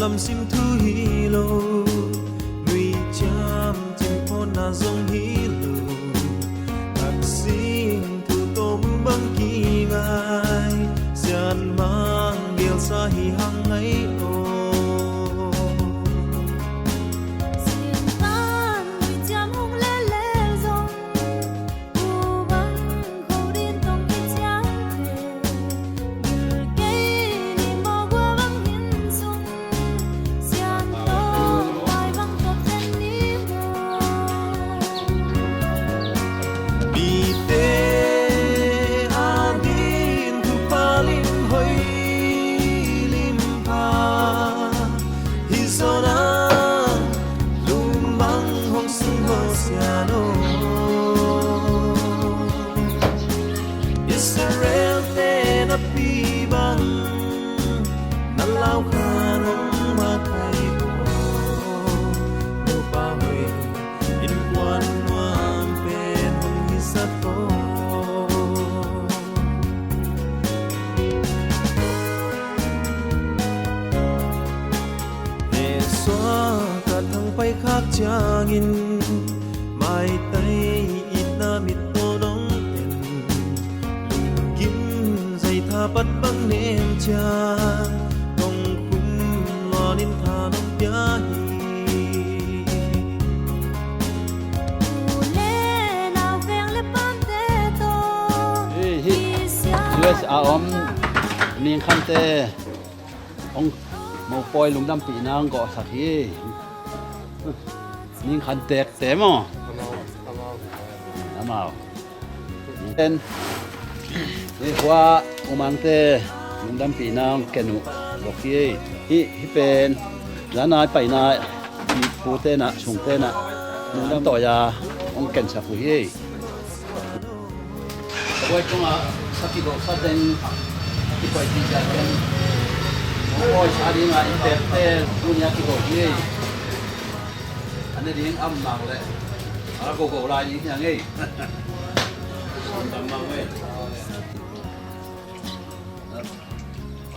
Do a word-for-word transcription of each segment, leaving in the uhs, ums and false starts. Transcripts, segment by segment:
Lamsim thu hi lo, nuiciam cimphuanna zong hi lo, taksim thu tawm bang kingai, sianmang gelsa hi hang ngai aw. Sintan nuiciam hong lelel zong, mite adin thupha lim hoih lim pha hi zaw na, lum bang hong sung lo sian aw. Israel te na pi bang na lau kha nong makaih aw. Nupa hoih, innkuan nuam pen hong hi sa aw. Esau ka thangpai khak ciangin, maitai itna mit tawh nong en, lunggim zaitha pat bang nem ciang, tongkhum lawnin tha nong pia hi. Hih, hih U S a om Ning Khan te hong mopawi lungdampihna hong gawhsak hi. Ning Khan Tek te maw? Amau. Ning Khan Tek, hih khua U Mang te lungdampihna hong ken uh bawk hi. Hih, hih pen zanai paina, hih pu te na, sung te na lungdam tawi a hong kensak uh hi. Ka buai tungah ka kigohsa teng, ka kipaipih ciat teng, hong pawisa dingah inntekte tuni a kigoh hi. A ne ding a om nak leh a gogoh lai ding hi hang ei.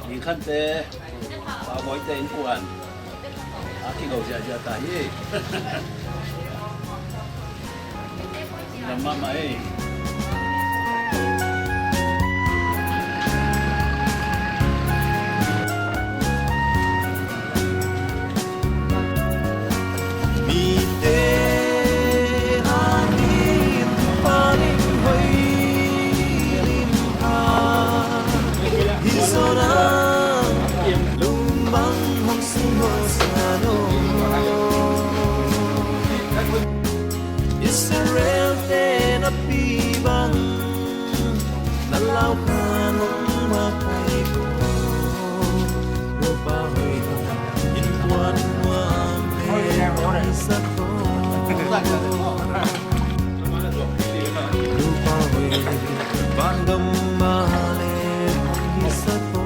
Ning Khan te, Pa Bawi te innkuan a kigo ziahziah ta hi. Lam mahmah ei. Mite adin thupha lim hoih lim pha hi zaw na, lum bang hong sung lo sian aw. Israel te na pi bang na lau kha nong makaih aw. Nupa hoih, innkuan nuam pen hong hi sa aw. Nupa hoih, vangam ah leh hong hi sa aw.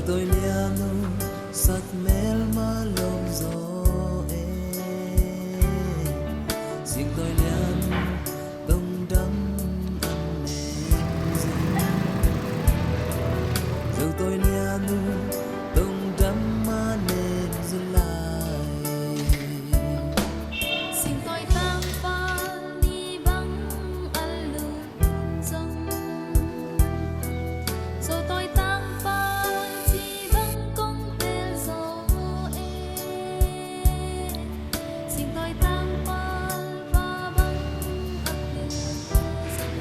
Tawi lian uh sat melma lawm zaw e. Sing tawi lian tongdam a nem zong, Zo tawi lian uh tongdam a nem zong lai. Sing tawi tangpal ni bang a lum zong, Zo tawi tangpal ci bang kong tel zaw e. Sing tawi tangpal pa bang a tel zong,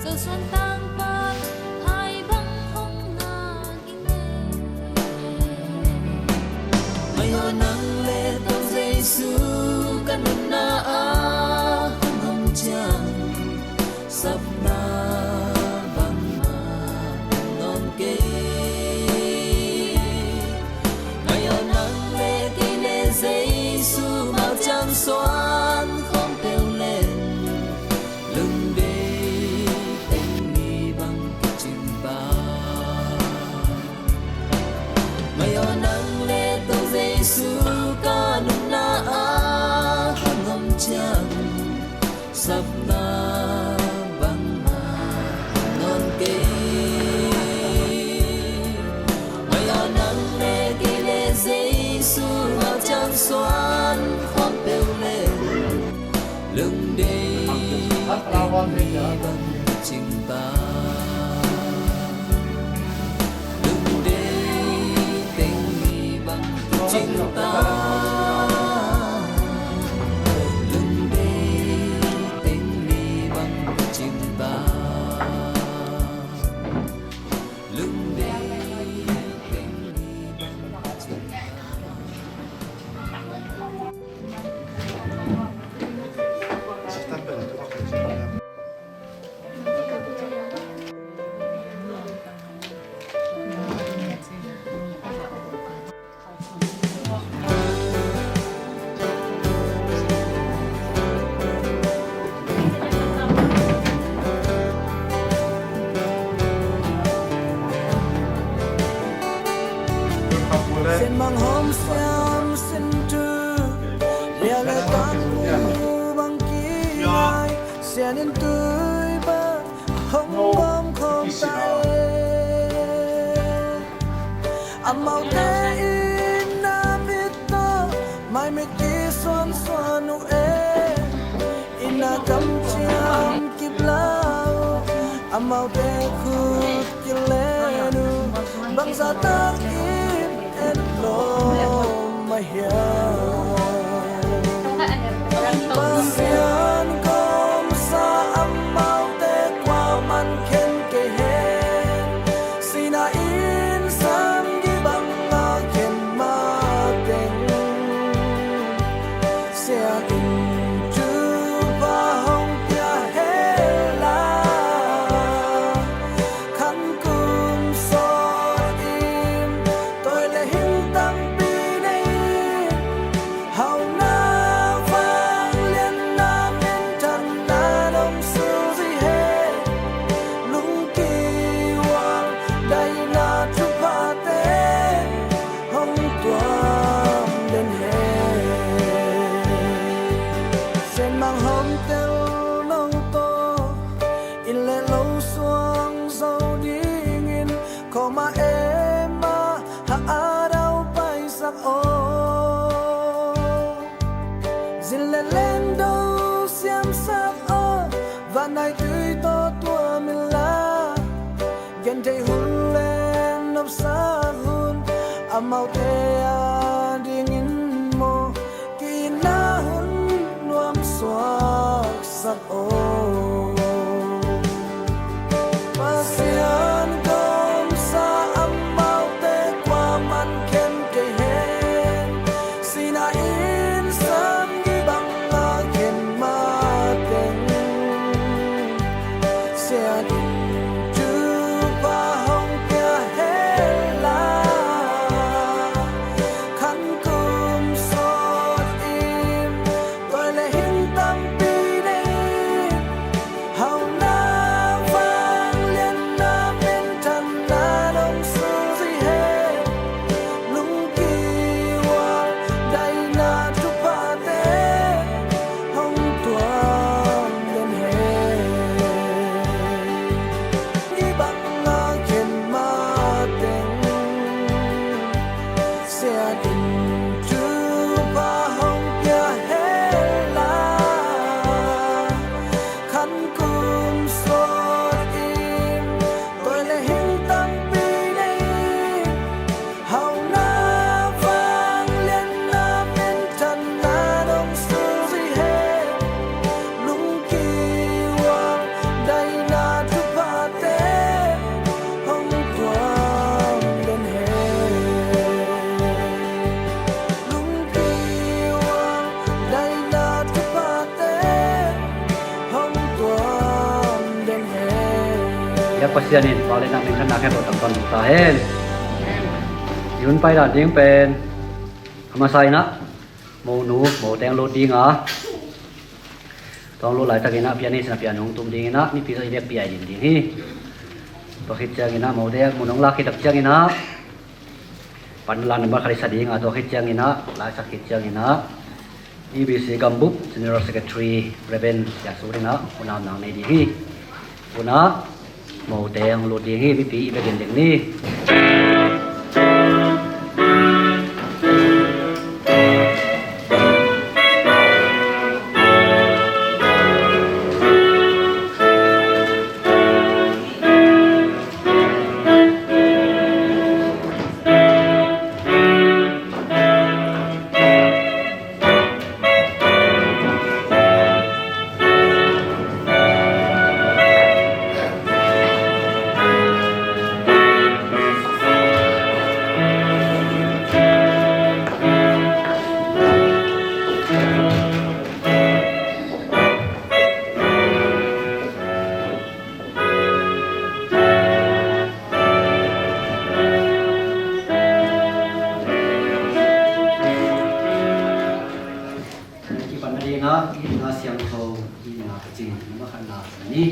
Zo suan tangpal hai bang hong ngan i ne. Maiaw nang le Topa Jesu ka nunna ah hong om ciang, sapna bangmah om nawn kei. Maiaw nang le kei le Jesu mah ciang suan khawm peuh leng, lungdei teng ni bang kicing ta. Maiaw nang le Topa Jesu ka nunna ah hong om ciang, sapna bangmah om nawn kei. Maiaw nang le kei le Jesu mah ciang suan khawm peuh leng, lungdei teng ni bang kicing ta. Lungdei teng ni bang kicing ta. Lungdei teng ni bang kicing ta. Lungdei teng ni bang kicing ta. Sian mang hawm siam sin tu, lia le tang mu bang ki ngai, sian in tui bang hong bawm khawm ta e. Amaute in na mit tawh maimit kisuansuan uh e. Inn a kamciam kip la uh, amaute khut kilen uh, bangzah takin etlawm mah hiam. Pasian kawmsa amaute kuaman khen kei hen. Sinai inn sam gei banga khen mateng, sian inn thupha hong pia hen la. Khan kum sawt in tawi le hing tampi nei, hauhna, vangliatna, minthanna nong suzi hen. Lungkiuang daina thuphate hong tuam den hen. Sian mang hawm tel no tawh inn le lo suang zo dingin, khawm a em a ha a dau paisak aw. Zin le lengdo siamsak aw, vannai tui tawh tuam in la. Genthei hun le nopsak hun, amaute adingin maw, ki-itna hun nuamsuak sak aw. Pasian kawmsa amaute kuaman khen kei hen. Sinai inn sam gei banga khen mateng, sian inn thupha hong pia hen la. Khan kum sawt in tawi le hing tampi nei, Pasian in pau le nang minthanna khempeuh tangko ta hen. I hun pai dan ding pen a masa in ah, monu, mo teng lut ding a, tawng lut laitakin ah pianist in ah piano hong tum ding in ah, mipi tawh i vekpi a i din ding hi. Tua khit ciangin ah mote mun hong lak khit tak ciangin ah, pan la number khat i sa ding a, tua khit ciangin ah, la i sak khit ciangin ah, E B C Gambup General Secretary Reverend Sia Su in ah unau nang nei ding hi. Unau mote hong lut ding hi, mipi i vekpi ding ni. Kipan a ding ah, itna siangtho, itna pacing, number khatna ni.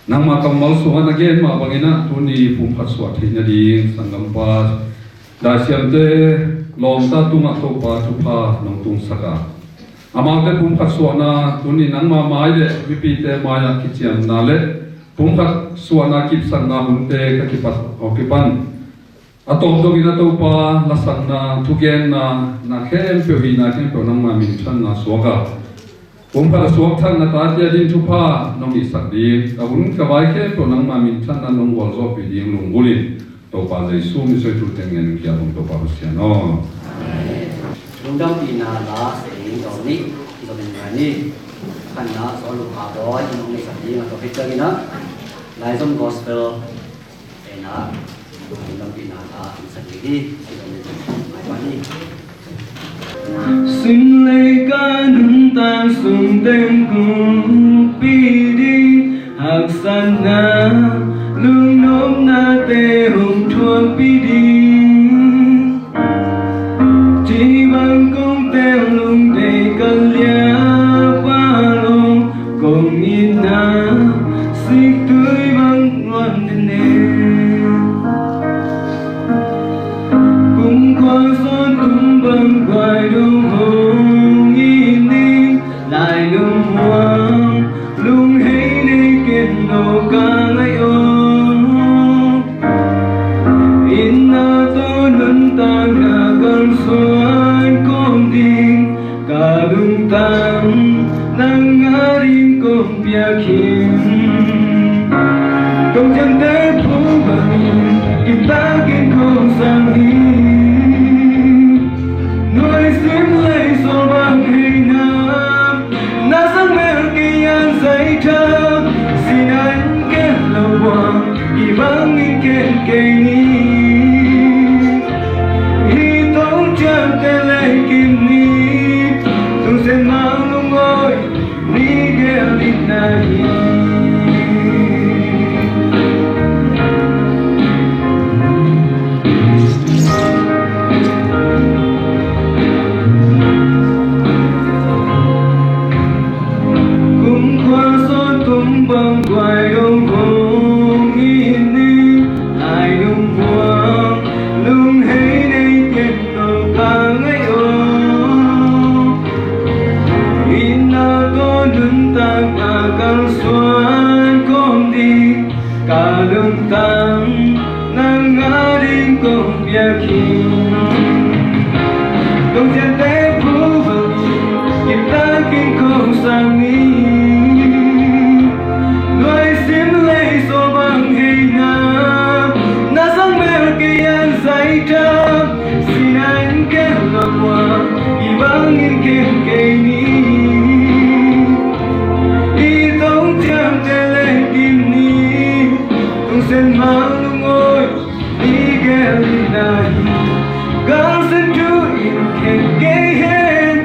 Nangmah kammal sungah na gen mah bangin ah tuni pumkhat suah theih nading sanggampa daisiamte lawmta tungah Topa thupha nong tungsak a, amaute pumkhat suahna tuni nangmah mai le mipite mai-ah kiciamna le pumkhat suahna kipsakna hunte ka kipat aw kipan a tawp dongin a Topa lasakna, thugenna, na khempeuh hihna khempeuh nangmah minthanna suak a, pumkhat a suakthak na tate ading thupha nong hihsak ding, ka hun ka vai khempeuh nangmah minthanna nong gualzawhpih ding lunggulhin Topa Jesu min suang thu teng ngen kiat hong Topa Pasian aw. Lungdampihna la sa ding tawm nih, i tawm in ngai ni. Khatna Saul Lukha Bawi in hong hihsak ding a, tua khit ciangin ah Laizom Gospel Sinlei ka nung Sang sung teng kumpi ding, haksatna lungnopnate hong thuakpih ding. Ci bang kong teng lungdei ka liap a lo, kong itna siktui bang luan dene. Kumkhua sawt tum bang guai dong hong it ni, lai lungmuang lunghei nei ken lo ka ngai aw. Itna tawh nuntakna kalsuan kawm ding, ka lungtang nang a ding kong piak hi. Kong ciamteh phu bangin kiptakin kong sang hi. Nuai sim lei sawl bang hei nam, na sang mel kei an zai tham, sinain ken lo buang, i bangin ken kei ni. Hih tawh ciamteh lei kim ni, Tusen Mang Lungawih ni gel in na hi. Kumkhua sawt tum bang guai dong hong it ni, lai lungmuang lunghei nei ken lo ka ngai aw. Itna tawh nuntakna kalsuan kawm ding, ka lungtang nang a ding kong piak hi. Kong ciamteh phu bangin kiptakin kong sang ni. Nuai sim lei sawl bang hei nam, na sang mel kei an zai tham, sinain ken lo buang, i bangin ken kei ni. Hih tawh ciamteh lei kim ni, Tusen Mang Lungawih ni gel in na hi. Galsan thu in khen kei hen,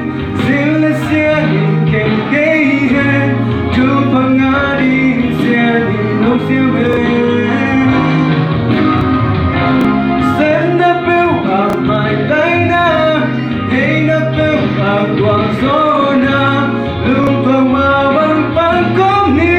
zin le sian in khen kei hen, thupha ngah ding sian in hong siam hen. Sepna peuh a maitaina, heina peuh a gualzawhna, lungtuak mah bang pang kong hi.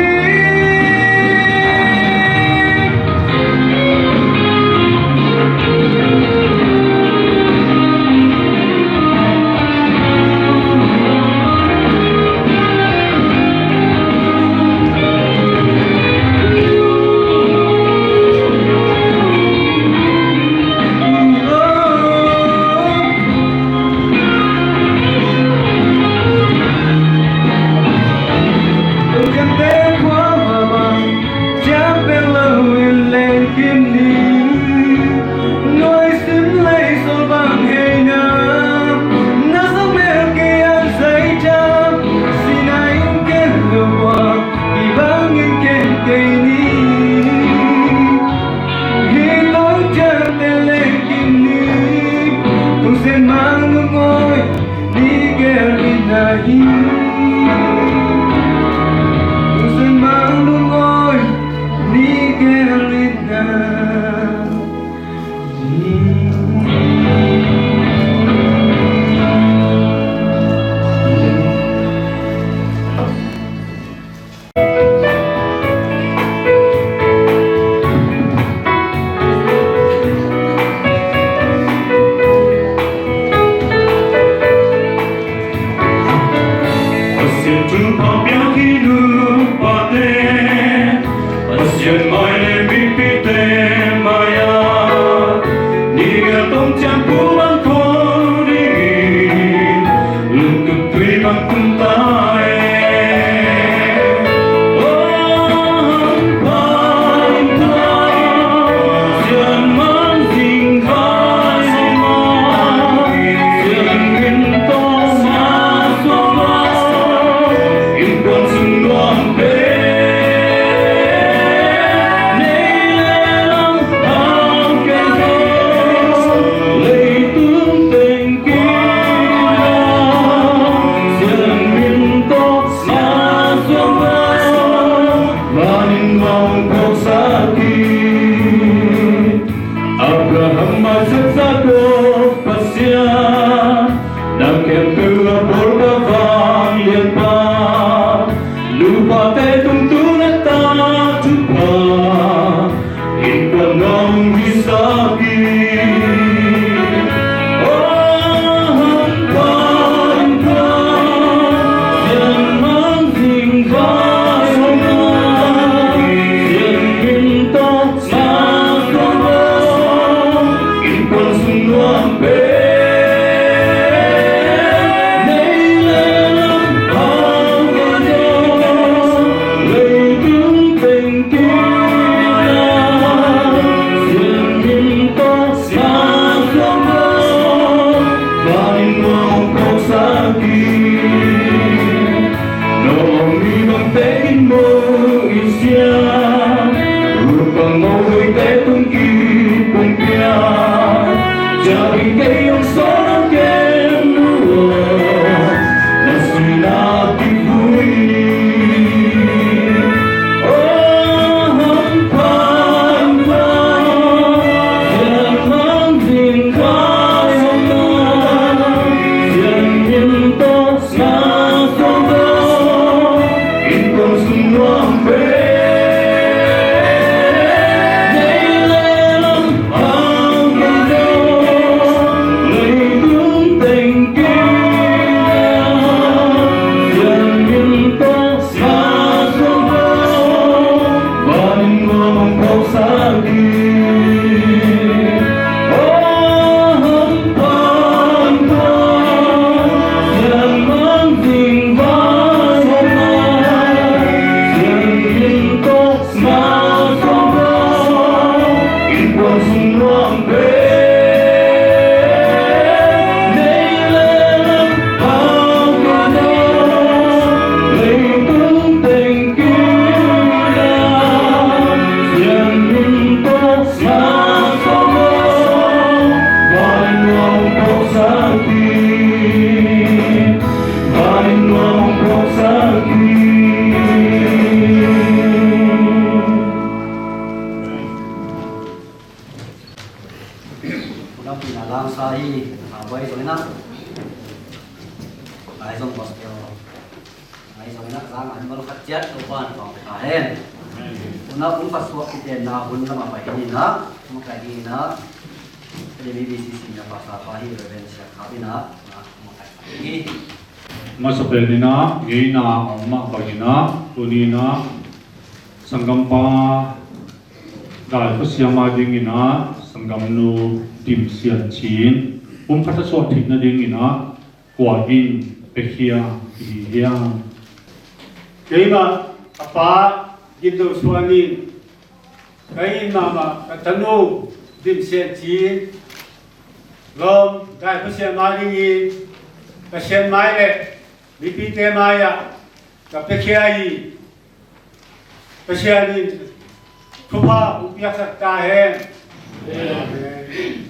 Unau pi na lang sa hi, a buai zong ina. Lai zong gospel. Lai zong ina, zang an bal khat ciat, Topa na pang pek a hen. Unau pum khat suak kiten na hun lama pai hi ina, ma kai hi ina. Kadi mi B C C na pasa pa hi Reverend Siak Khap ina, ma kai hi. Masa pen ina, ngeina ang ma bang ina, tuni ina, sanggampa Dai Khusia ma dingin a, sanggamnu Dim Sian Cin, pum khat a suah theihna dingin a, kua in piakhia i hi hiam? Keimah ka pa Gin Do Suan in, ka in mahmah ka tanu Dim Sian Cin, lawm Dai Khusia ma dingin Pasian mai le mipite mai-ah ka piakhia hi. Pasian in thupha hong piaksak ta hen. Amen.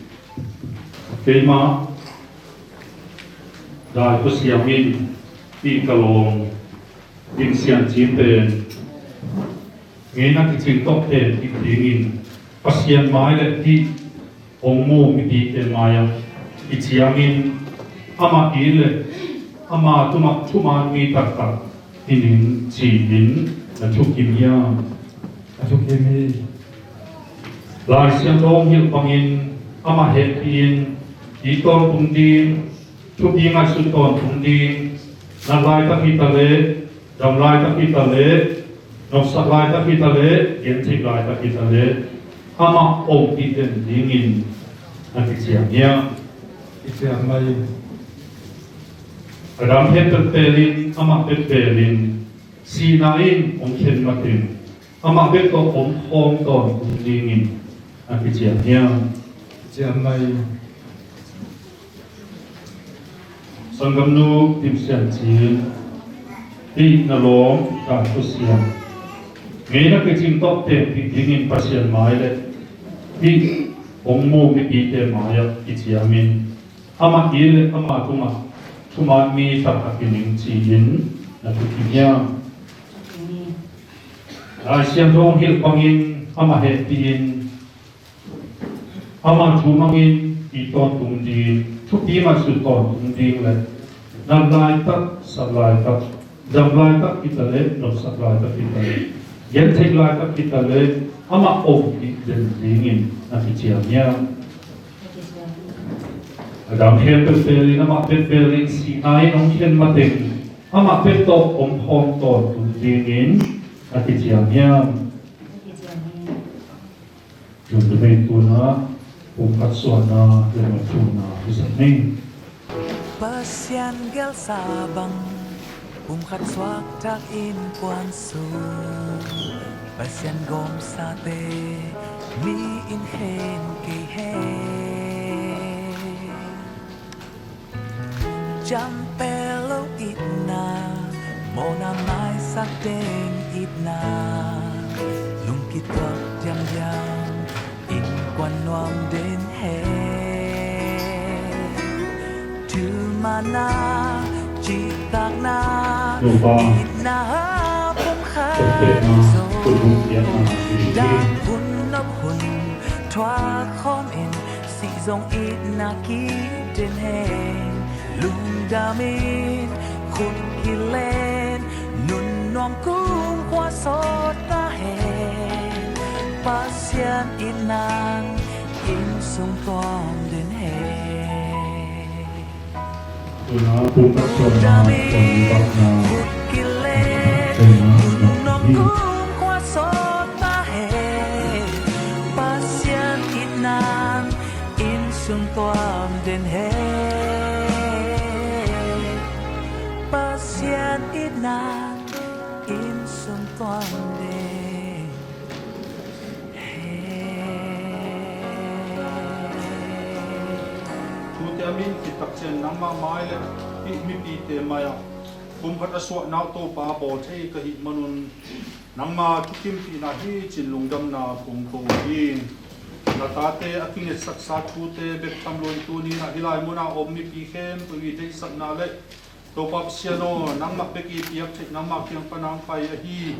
Keimah Dai Khusia min pi ka lawm Dim Sian Cin pen ngeina kicing tawh pen i dingin Pasian mai le hih hong mu mipite mai-ah i ciangin amah it le ama tungah thuman mi taktak hi ning ci-in na thukim hiam? Na thukim hi. Lai Siangtho hong hilh bangin amah hehpih-in it tawntung ding, thupi ngaihsut tawntung ding, nat laitak hi ta leh, dam laitak hi ta leh, nopsak laitak hi ta leh, gentheih laitak hi ta leh, amah ong kiden dingin na kiciam hiam? Kiciam mai. A dam het peuhpeuh in, amah peuhpeuh in, sihna in ong khen mateng, amah bek tawh ong khawm tawntung dingin na kiciam hiam? Kiciam mai. Sanggamnu Dim Sian Cin, hih na lawm Dai Khusia, ngeina kicing tawh tenpih dingin Pasian mai le hih hong mu mipite mai-ah i ciangin amah it le ama tungah thuman mi taktak hi ning ci-in na thukim hiam? Lai Siangtho hong hilh bangin amah hehpih-in ama thu mangin it tawntung ding, thupi ngaihsut tawntung ding le nat laitak, sat laitak, dam laitak hi ta leh, nopsak laitak hi ta leh, gentheih laitak hi ta leh, amah ong kiden dingin na kiciam hiam? A dam het peuhpeuh in, amah peuhpeuh in sihna in ong khen mateng, amah bek tawh ong khawm tawntung dingin na kiciam hiam? Tun tua mei tuna pumkhat suahna le mathuna hisak ni. Pasian gelsa bang pumkhat suaktak innkuan sung Pasian gawmsate mi in khen kei hen. Ciampel lo itna, mawhna maisak ding itna, lungkituak diamdiam innkuan nuam den hen. Thumana, cihtakna, Topa, itna pumkhat, Topa, zo, Topa, Topa, dang hun nop hun thuak khawm in, sih zong itna kiden hen. Lungdamin khut kilen, nun nuam kumkhua sawt ta hen. Pasian itnan inn sung tuam den hen. Tuna pumkhat suahna, lungdamin khut kilen, nun nuam kumkhua sawt ta hen. Pasian itnan inn sung tuam den hen. Pasian itnan inn sung tuam den hen. Tute a min khit takciang nangmah mai le hih mipite mai-ah pumkhat a suahna uh Topa bawl thei ka hih manun nangma thukimpihna hi cin lungdamna kong ko hi. Na tate a kingetsaksa thute bek tham loin tuni-in ah hih lai munah a om mipi khempeuh i deihsakna le Topa Pasian aw, nangmah bek i piak theih, nangmah kiang pan a hong pai ahi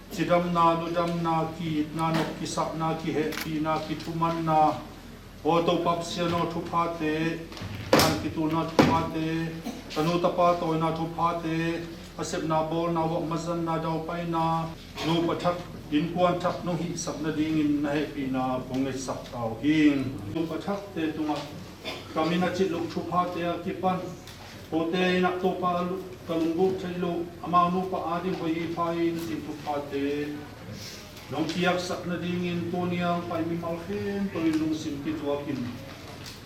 cidamna, ludamna, ki-itna, nop kisakna, kihehpihna, kithumanna, aw Topa Pasian aw, thuphate, an kitulna thuphate, tanu tapa tawina thuphate, a sepna bawlna, vuah mazanna, daupaina, nupa thak, innkuan thak nong hihsak nadingin na hehpihna kong ngetsak ta uh hi. Nupa thakte tungah kam in a cit loh thuphate a kipan, kote in ah Topa lu-, ka lunggulh theih loh, amau nupa ading hoih hi pha in cih thuphate nong piaksak nadingin tuni a hong pai mimal khempeuh in lungsim kituakin,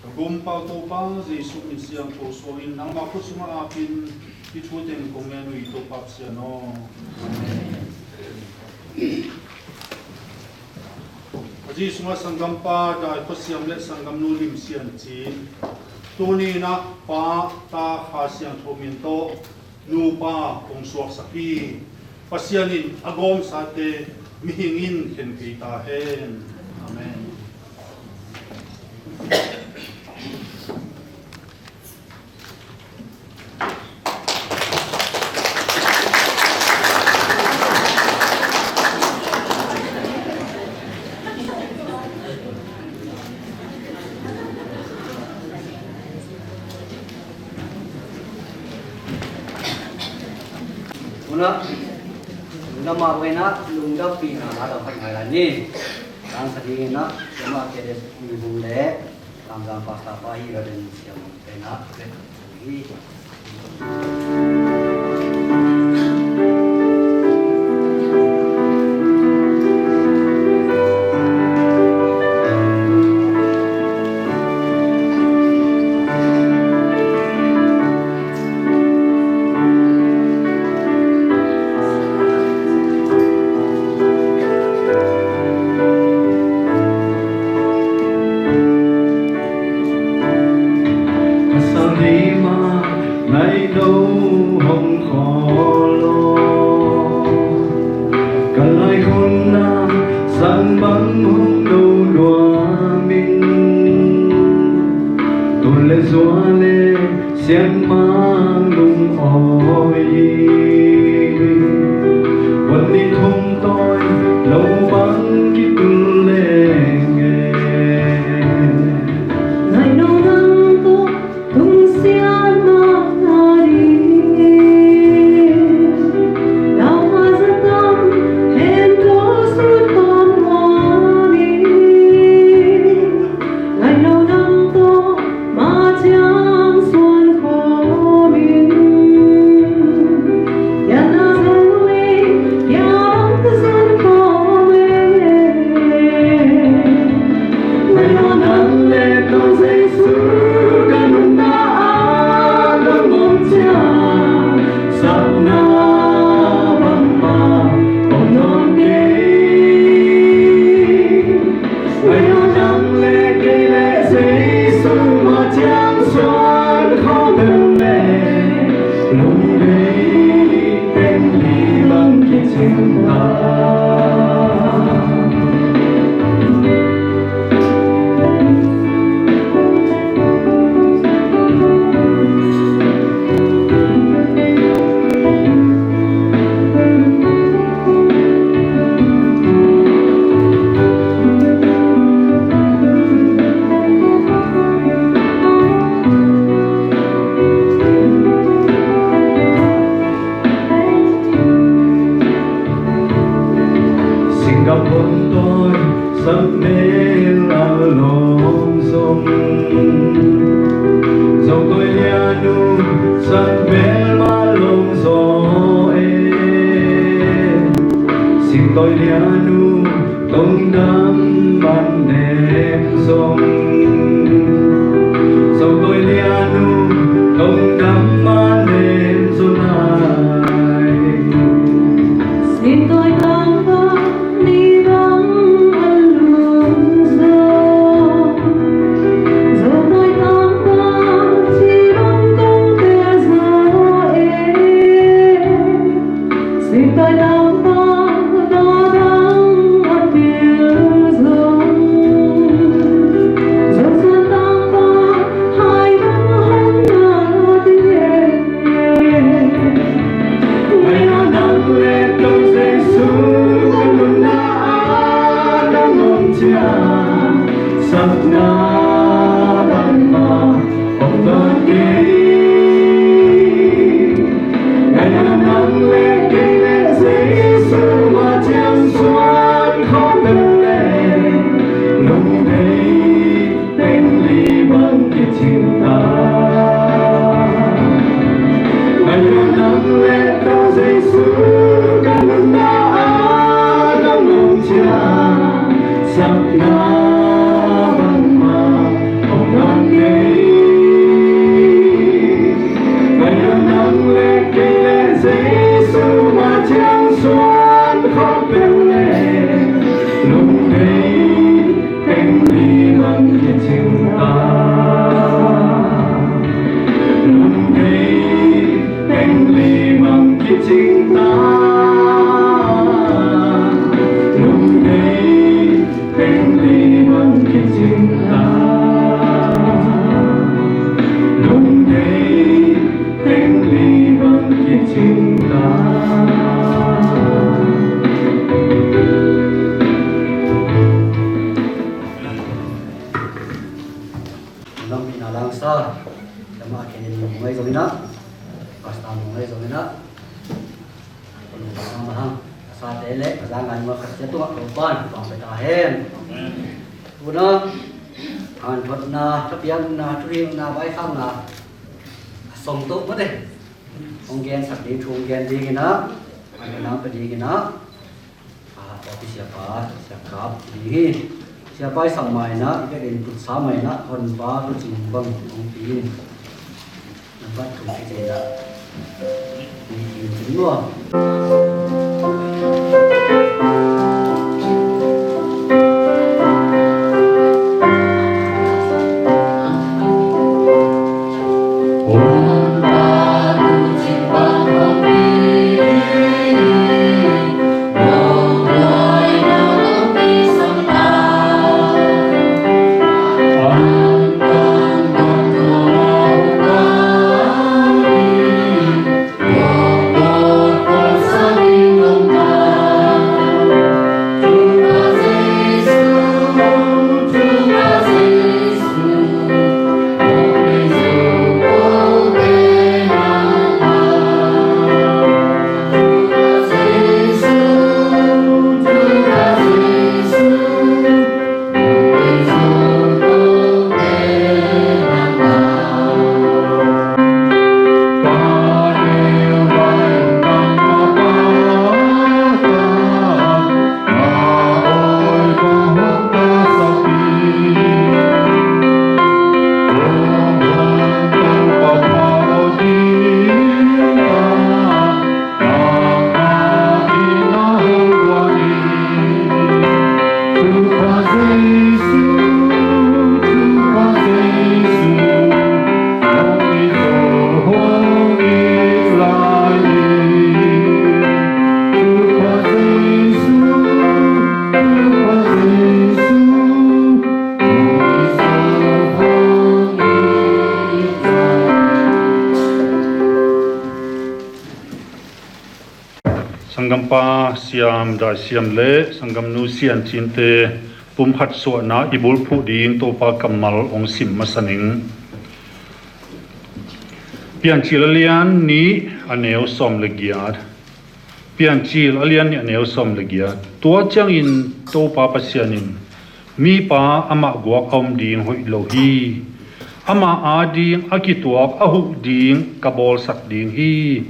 ka Gumpa Topa Jesuh min siangtho suangin nangmah khut sungah apin hih thu teng kong ngen uh hi, Topa Pasian aw. Amen. A zi sungah sanggampa Dai Khua Siam le sanggamnu Lim Sian Cin, tuni in ah Pa, Ta, Kha Siangtho min tawh nupa kong suaksak hi. Pasian in a gawmsate mihing in khen kei ta hen. Amen. Unah, lungdam mah uh inah, lungdampihna na lam phat ngai lai ni. Tangsa ding inah, Sia Mah K D S mihung le Kamzang Pastor pa hi Reverend Sia Mah K D S hi. Ka laikhunna sang bang hong do nuam in, tun le zua le sian mang lungawi in, wan ni thum tawi lo bang kitul leng e. Nai no nang tawh tungsiat mah na ding, naupa zatam hen tawh sun khawm nuam in, ngai lo nang tawh ma ciang suan khawm in, ya na zang in, ya bang ka zang khawm e. Singapore tawi sak mel a lawm zong, Zo tawi lian uh sak mel mah lawm zaw e. Sing tawi lian uh tongdam man nem zong, Zo tawi lian uh tongdam man nem zaw nai. Sing tawi tangpa ni bang a lungzawng, Zo tawi tangpa ci bang kong tel zaw e. Sing tawi tangpa na bang Lampi na langsa, lamah kenin ngai zongin ah, pasta ngai zongin ah, ngai mahang, a sate le a za ngai ma khat cia tungah Topan pang pe ta hen. Tuna hanthotna, thapiakna, thuhilhna, vaikhakna a song to mate. Hong gen sak ding thu hong gen dingin ah, a nang pe dingin ah, a, office siapa, siakap ding hi. Siapa i sam maina, i vekin tutsa maina, honpa, tucing bang hong pi in. Nambat thum kicina. Ni in cin lua. Sanggampa Siam Dai Siam le Sanggamnu Sian Cinte pumkhat suahna i bulphuh ding Topa kammal hong sim masa ning. Piancil a lian nih a neu sawm le giat. Piancil a lian nih a neu sawm le giat. Tua ciangin Topa Pasian in, mipa amah guak a om ding hoih lo hi. Amah ading a kituak a huh ding ka bawlsak ding hi,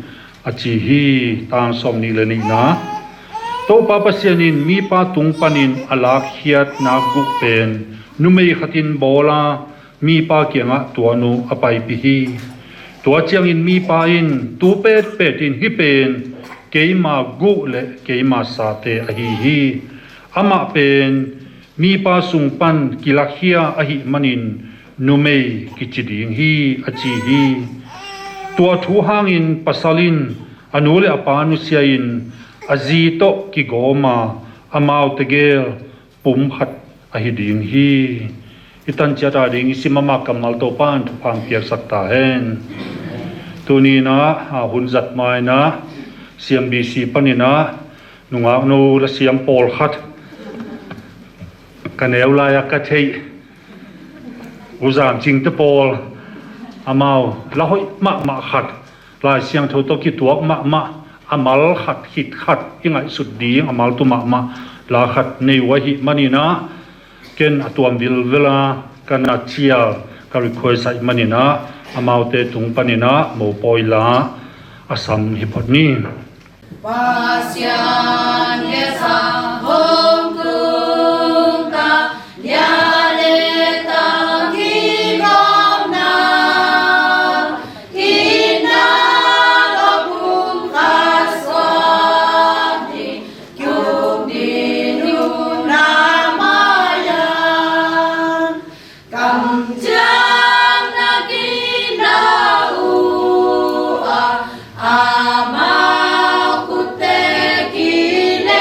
a ci hi. Tang sawm nih le nihna. Topa Pasian in mipa tung panin a lakkhiatna guh pen numei khatin bawl a, mipa kiangah tua nu a paipih hi. Tua ciangin mipa in, tu petpet in hih pen keima guh le keima sate ahi hi. Amah pen mipa sung pan kilakhia ahih manin numei kici ding hi, a ci hi. Tua thu hangin pasal in a nu le a pa nusia in a zi tawh kigawm a, amau tegel pumkhat ahi ding hi. I tanciat a ding i sim mahmah kammal Topa in thupha piaksak ta hen. Tuni in ah, a, hun zat ma in ah, C M B C panin ah, nungaknu lasiam pawlkhat, ka neu lai-a ka theih, U Zam Cingte pawl, amau la hoih mahmah khat, Lai Siangtho tawh kituak mahmah, a mal khat khit khat i ngaihsut ding a maltu mahmah la khat nei uh ahih manin ah, ken a tuam vilvel a ka na cial ka request ahih manin ah, amaute tung panin ah mopawi la a sam hi phot ni. Pasian ngetsa hong tung ta, lia le tang kigawmna, itna tawh pumkhat suak ding, kiuk ding nunna mai-ah. Kamciamna kina uh a, amau khutte kilen,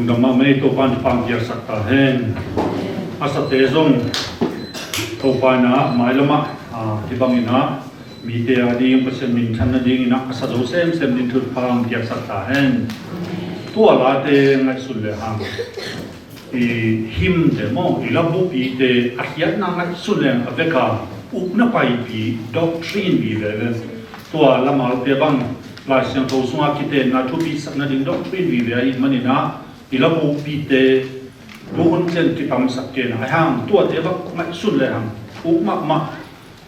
Lungdam mahmah ei, Topa'n thupha piaksak ta hen. A sate zong Topa in ah mailam ah, ah, hih bangin ah mite a ding, Pasian minthanna dingin ah a sa zo semsem ding thupha piaksak ta hen. Tua late ngaihsun le hang, i hymn te maw, i labuhpite a khiatna ngaihsun leng a veka ukna paipi, doctrine vive ve. Tua lamalte bang Lai Siangtho sunga kitenna thupisakna ding doctrine vive ahih manin ah, i labuhpite tuhun ciang kitamsak kei na, ahi hang tuate bang ngaihsun le hang uk mahmah.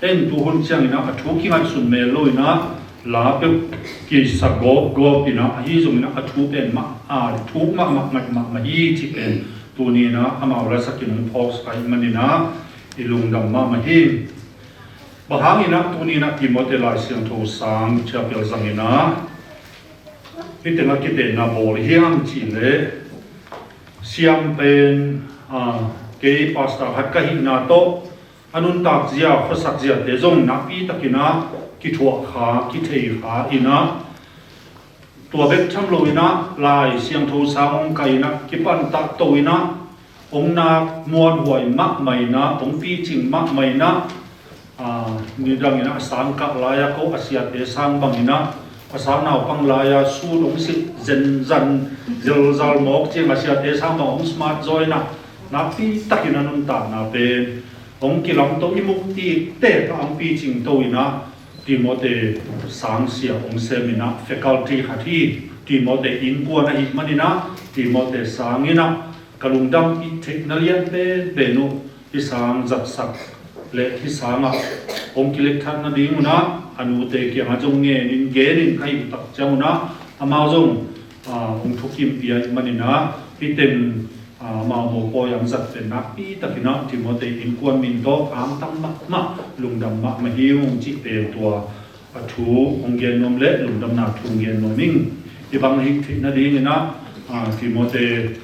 En tuhun ciangin ah a thu kingaihsun mel lo in ah la peuh kisa gawpgawp in ah, ahi zongin ah a thu pen mah, a thu mahmah, ngaih mahmah hi cih pen tuni in ah amau lasakin hong phawksak ahih manin ah i lungdam mahmah hi. Bang hangin ah tuni in ah Timothy Lai Siangtho sang ciapel zangin ah hih tengah kitenna bawl hiam cih leh, siam pen, ah, kei pastor khat ka hihna tawh a nuntak zia, khuasak ziate zong nakpi takin ah kithuah kha, kithei kha in ah, tua bek tham lo in ah Lai Siangtho sang hong kai in ah, kipan takto in ah, hong nak muanhuai mahmah in ah, hong picing mahmah in ah, ah, nidang in ah a sang kah lai-a ko a siate sang bang in ah, a sang naupang lai-a sut hong sip zenzen zelzal mawk ciang a siate sang bang hong smart zaw in ah, nakpi takin a nuntakna pen hong kilamto, i muk tiktek a hong picingto in ah, Timothy sang sia hong sem in ah, faculty khat hi. Timothy innkuan ahih manin ah, Timothy sang in ah ka lungdam i theihna lian penpen uh, hih sang zatsak le hih sangah hong kilekthat nading un ah a nute kiangah zong ngenin genin ka hih uh tak ciang un ah, amau zong, ah, hong thukimpih ahih manin ah, hih teng, ah, amau mopawi a zat pen nakpi takin ah Timothy innkuan min tawh angtang mahmah, lungdam mahmah hi ung cih pen tua a thu hong gen nuam le lungdamna thu hong gen nuam ing. Hih bang hih theih nadingin ah, ah, Timothy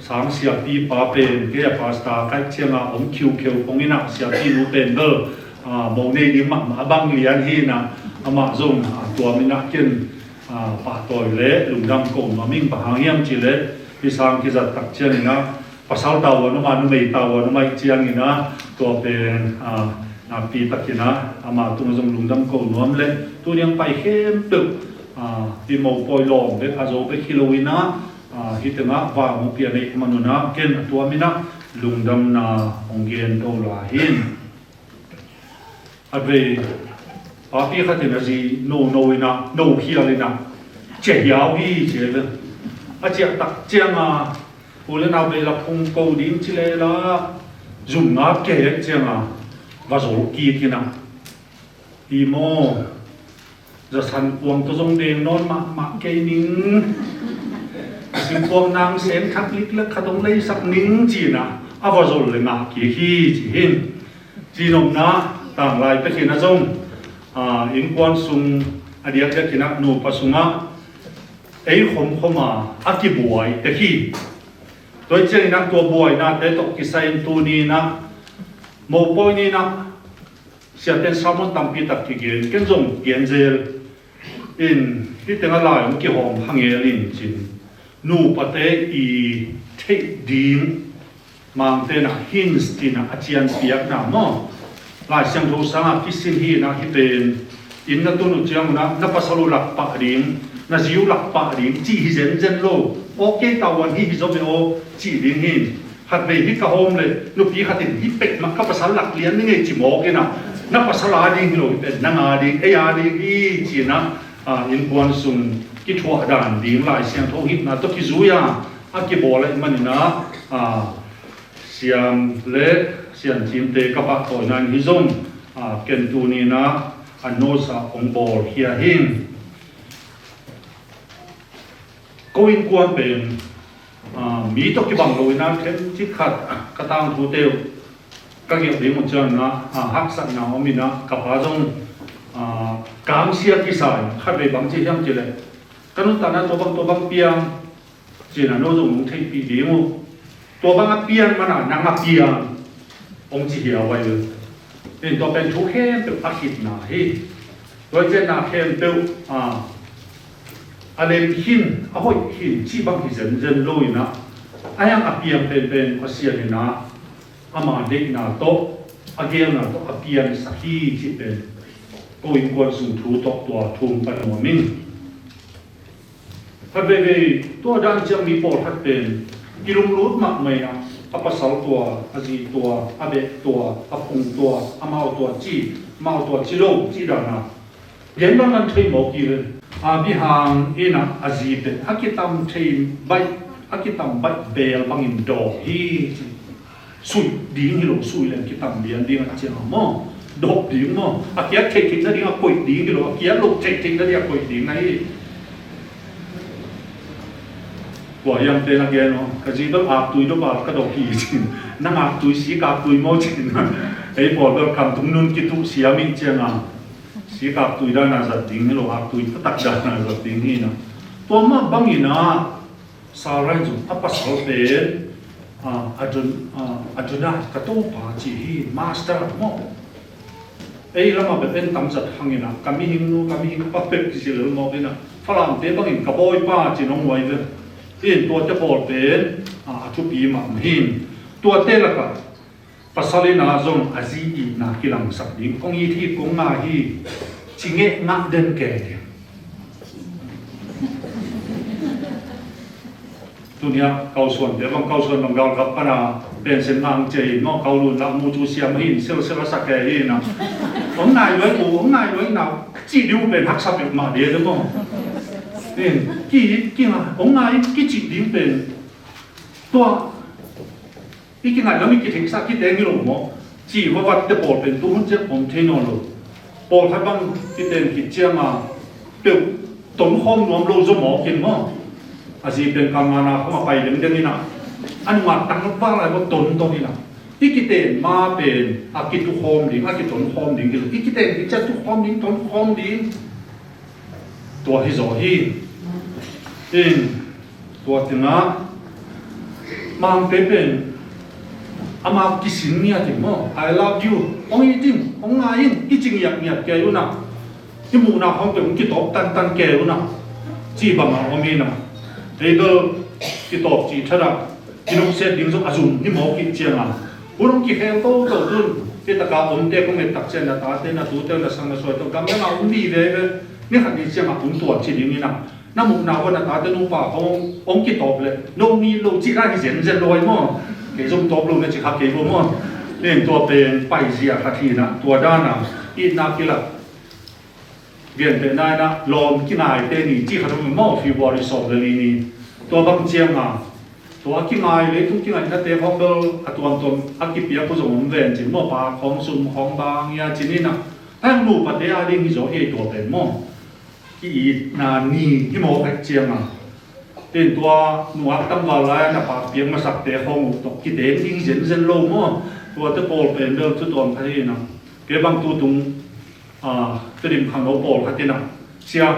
sang siapipa pen kei a pastor ka hih ciangah hong khiukheu khong in ah, siapinu pen bel, ah, mo nei ding mahmah a bang lian hi in ah, amah zong, ah, tua min ah ken, ah, pahtawi le lungdam ko nuam ing. Bang hang hiam cih leh hih sang kizat tak ciangin ah pasal tavuan om a, numei tavuan om ahih ciangin ah, tua pen, ah, nakpi takin ah ama tungah zong lungdam ko nuam le, tuni a pai khempeuh, ah, hih mopawi lawm bek a zo bek hi lo in ah, ah, hih tengah vang hong pia neih man un ah, ken a tua min ah lungdamna hong gen to lai hi. A vei papi khat in a zi nono in ah, no khial in ah, cia hiau hi ci ve. A ciah tak ciangin, u le nau bei la phung ko ding ci le la, zum nga kei ciangin va zol kik in ah, hi maw, zasan kuang tawh zong deng nawn mahmah kei ning, singkuang nang seng thak liklak khat hong leisak ning ci in ah, a va zol le ngah kik hi ci hi. Ci nopna, tanglai pek in ah zong, ah, innkuan sung a diakdiak in ah nupa sungah ei khomkhom a a kibuai tek hi. Tua hi ciangin ah tua buainate tawh kisai in tuni in ah mopawi ni in ah siate'n sermon tampi tak kigen, ken zong gen zel in, hih tengah lai hong kihawm kha ngel in cin, nupate i theih ding Mangte'n ah hints ci in ah a cianpiakna maw, Lai Siangtho sangah kisin hi in ah, hih pen inn na tun uh ciang un ah na pasal uh lak pah ding, na zi uh lak pah ding cih hi zenzen lo. Ok, tavuan hi, hi zaw ve aw cih ding hi. Khatvei hih ka hawm leh nupi khat in hih pek mah ka pasal lak lian ni ngei ci mawk in ah, na pasal a ding hi lo, hih pen nang a ding, ei a ding hi ci in ah, ah, innkuan sung kithuah dan ding Lai Siangtho hihna tawh kizui a a kibawl ahih manin ah, ah, siam le siancinte ka pahtawina in hi zong, ah, ken tuni in ah a notes ah hong bawl khia hi. Ko innkuan pen, ah, mi tawh kibang lo in ah, khen cik khat ka tangthu teuh ka gelh ding uh ciangin ah, ah, haksatna om in ah, ka pa zong, ah, kangsia kisa in, khatvei bang ci hiam cih leh, ka nuntakna tua bang tua bang piang ci in ah, no zong nong theihpih ding uh. Tua bang a pian man ah nang a piang hong ci hiau ahi ve. In tua pen thu khempeuh a khitna hi. Tua hi ciangin ah khempeuh, ah, a lem khin, a hoih khin cih bang hi zenzen lo in ah, a hiang a piang penpen Pasian in ah ama deihna tawh, a geelna tawh a piansak hi cih pen ko innkuan sung thu tawh tua thu hong pan nuam ing. Khat veivei tua dan ciang mi pawlkhat pen kilunglut mahmah in ah, a pasal tua, a zi tua, a beh tua, a phung tua, amau tua ci, amau tua ci lo cih dan a gen dan an thei mawk hi ve. A bihang in ah a zi pen a kitam thei baih, a kitam baih beel bangin dawh hi ci. Suih ding hi lo, suih leng kitam lian ding a ciang a maw, dawh ding maw, a kiat theih theih nading a koih ding hi lo, a kiat loh theih theih nading a koih ding na hi. Tua hiam te na gen maw, ka zi bel aktui dawh a ka dawh hi cin, nang aktui sik aktui maw cin. Ei pawl bel kam tung nun kituh siam ih ciang a, sik aktui dan a zat ding hi lo, aktui taktak dan a zat ding hi na. Tua mah bangin ah Sarah in zong a pasal pen, ah, Adon-, ah, Adonai, ka topa ci hi, master maw. Ei lamah bel en tam zat hang in ah, ka mihing nu, ka mihing pa pek kici lel mawk in ah, Falamte bangin ka bawipa ci nong huai ve. Hi in tuate pawl pen, ah, a thupi mahmah hi in. Tuate lakah pasal in ah zong a zi itna kilangsak ding, kong it hi, kong ngai hi ci ngeh ngah den kei ding. Tuni ah kausuante bang, kausuan bang galkap pana pension ngang cia in maw, kaulun lah mu cu siam hi in, silsila sa kei hi in ah, hong ngai luai uh, hong ngai luai in ah cih ding uh pen haksa peuhmah ding maw. Ki, ki ngai, hong ngai kicih ding pen tua i kingaih lam i kitheihsa kiteng hi lo maw? Ci vavatte pawl pen tu hun ciang om thei nawn lo. Pawlkhat bang kiteng khit cianga peuh tonkhawm nuam lo zaw mawk in maw? A zi pen kal ngana khawng a pai dengdeng inah, a nungah tang val lai maw tonton inah, i kiten ma pen a kitukhawm ding, a kitonkhawm ding hi lo. I kiten khit ciang tukhawm ding, tonkhawm ding. Tua hi zaw hi. In, tua tengah Mangte pen amau kisin ngiat in maw, "I love you, hong it in, hong ngai in," i ci ngiatngiat kei unah, i muhna khawng pen hong kitawp tantan kei unah, ci bangah om inah. Ei bel kitawp cih thatah kinuhsiat ding zong a zum hi mawk hi cianga, hun hong kikhel toto tun, hi taka omte kong et tak ciang na tate na tute na sang na suai tawh gamdang a om ni veve. Ni khat ni cianga hong tuat ci ding inah, na muhna uh a na tate nupa khawng hong kitawp leh no ni lo cih lai hi zenzen lo ai maw? Kei zong tawp lo na ci kha kei lo maw? Nen tua pen paizia khat hi inah, tua dana itna kilak. Gentehna inah lawm kingaite ni cih khat om maw, February sawm le li ni. Tua bang cianga tua kingai, leitung kingainate khawng bel a tuamtuam a kipiak uh zong om ven cin maw, pa khawng, sum khawng, bang ia cin inah. Hang nupate a ding hi zaw hi ei tua pen maw? Ki-itna ni hi mawk hi cianga. Tin tua nuak tangval lai-a na pakpiak masakte khawng uh tawh kiteng ding zenzen lo maw? Tuate pawl pen bel thu tuam khat hi inah. Kei bang tutung, ah, Tedim khangno pawl khat inah, "Sia,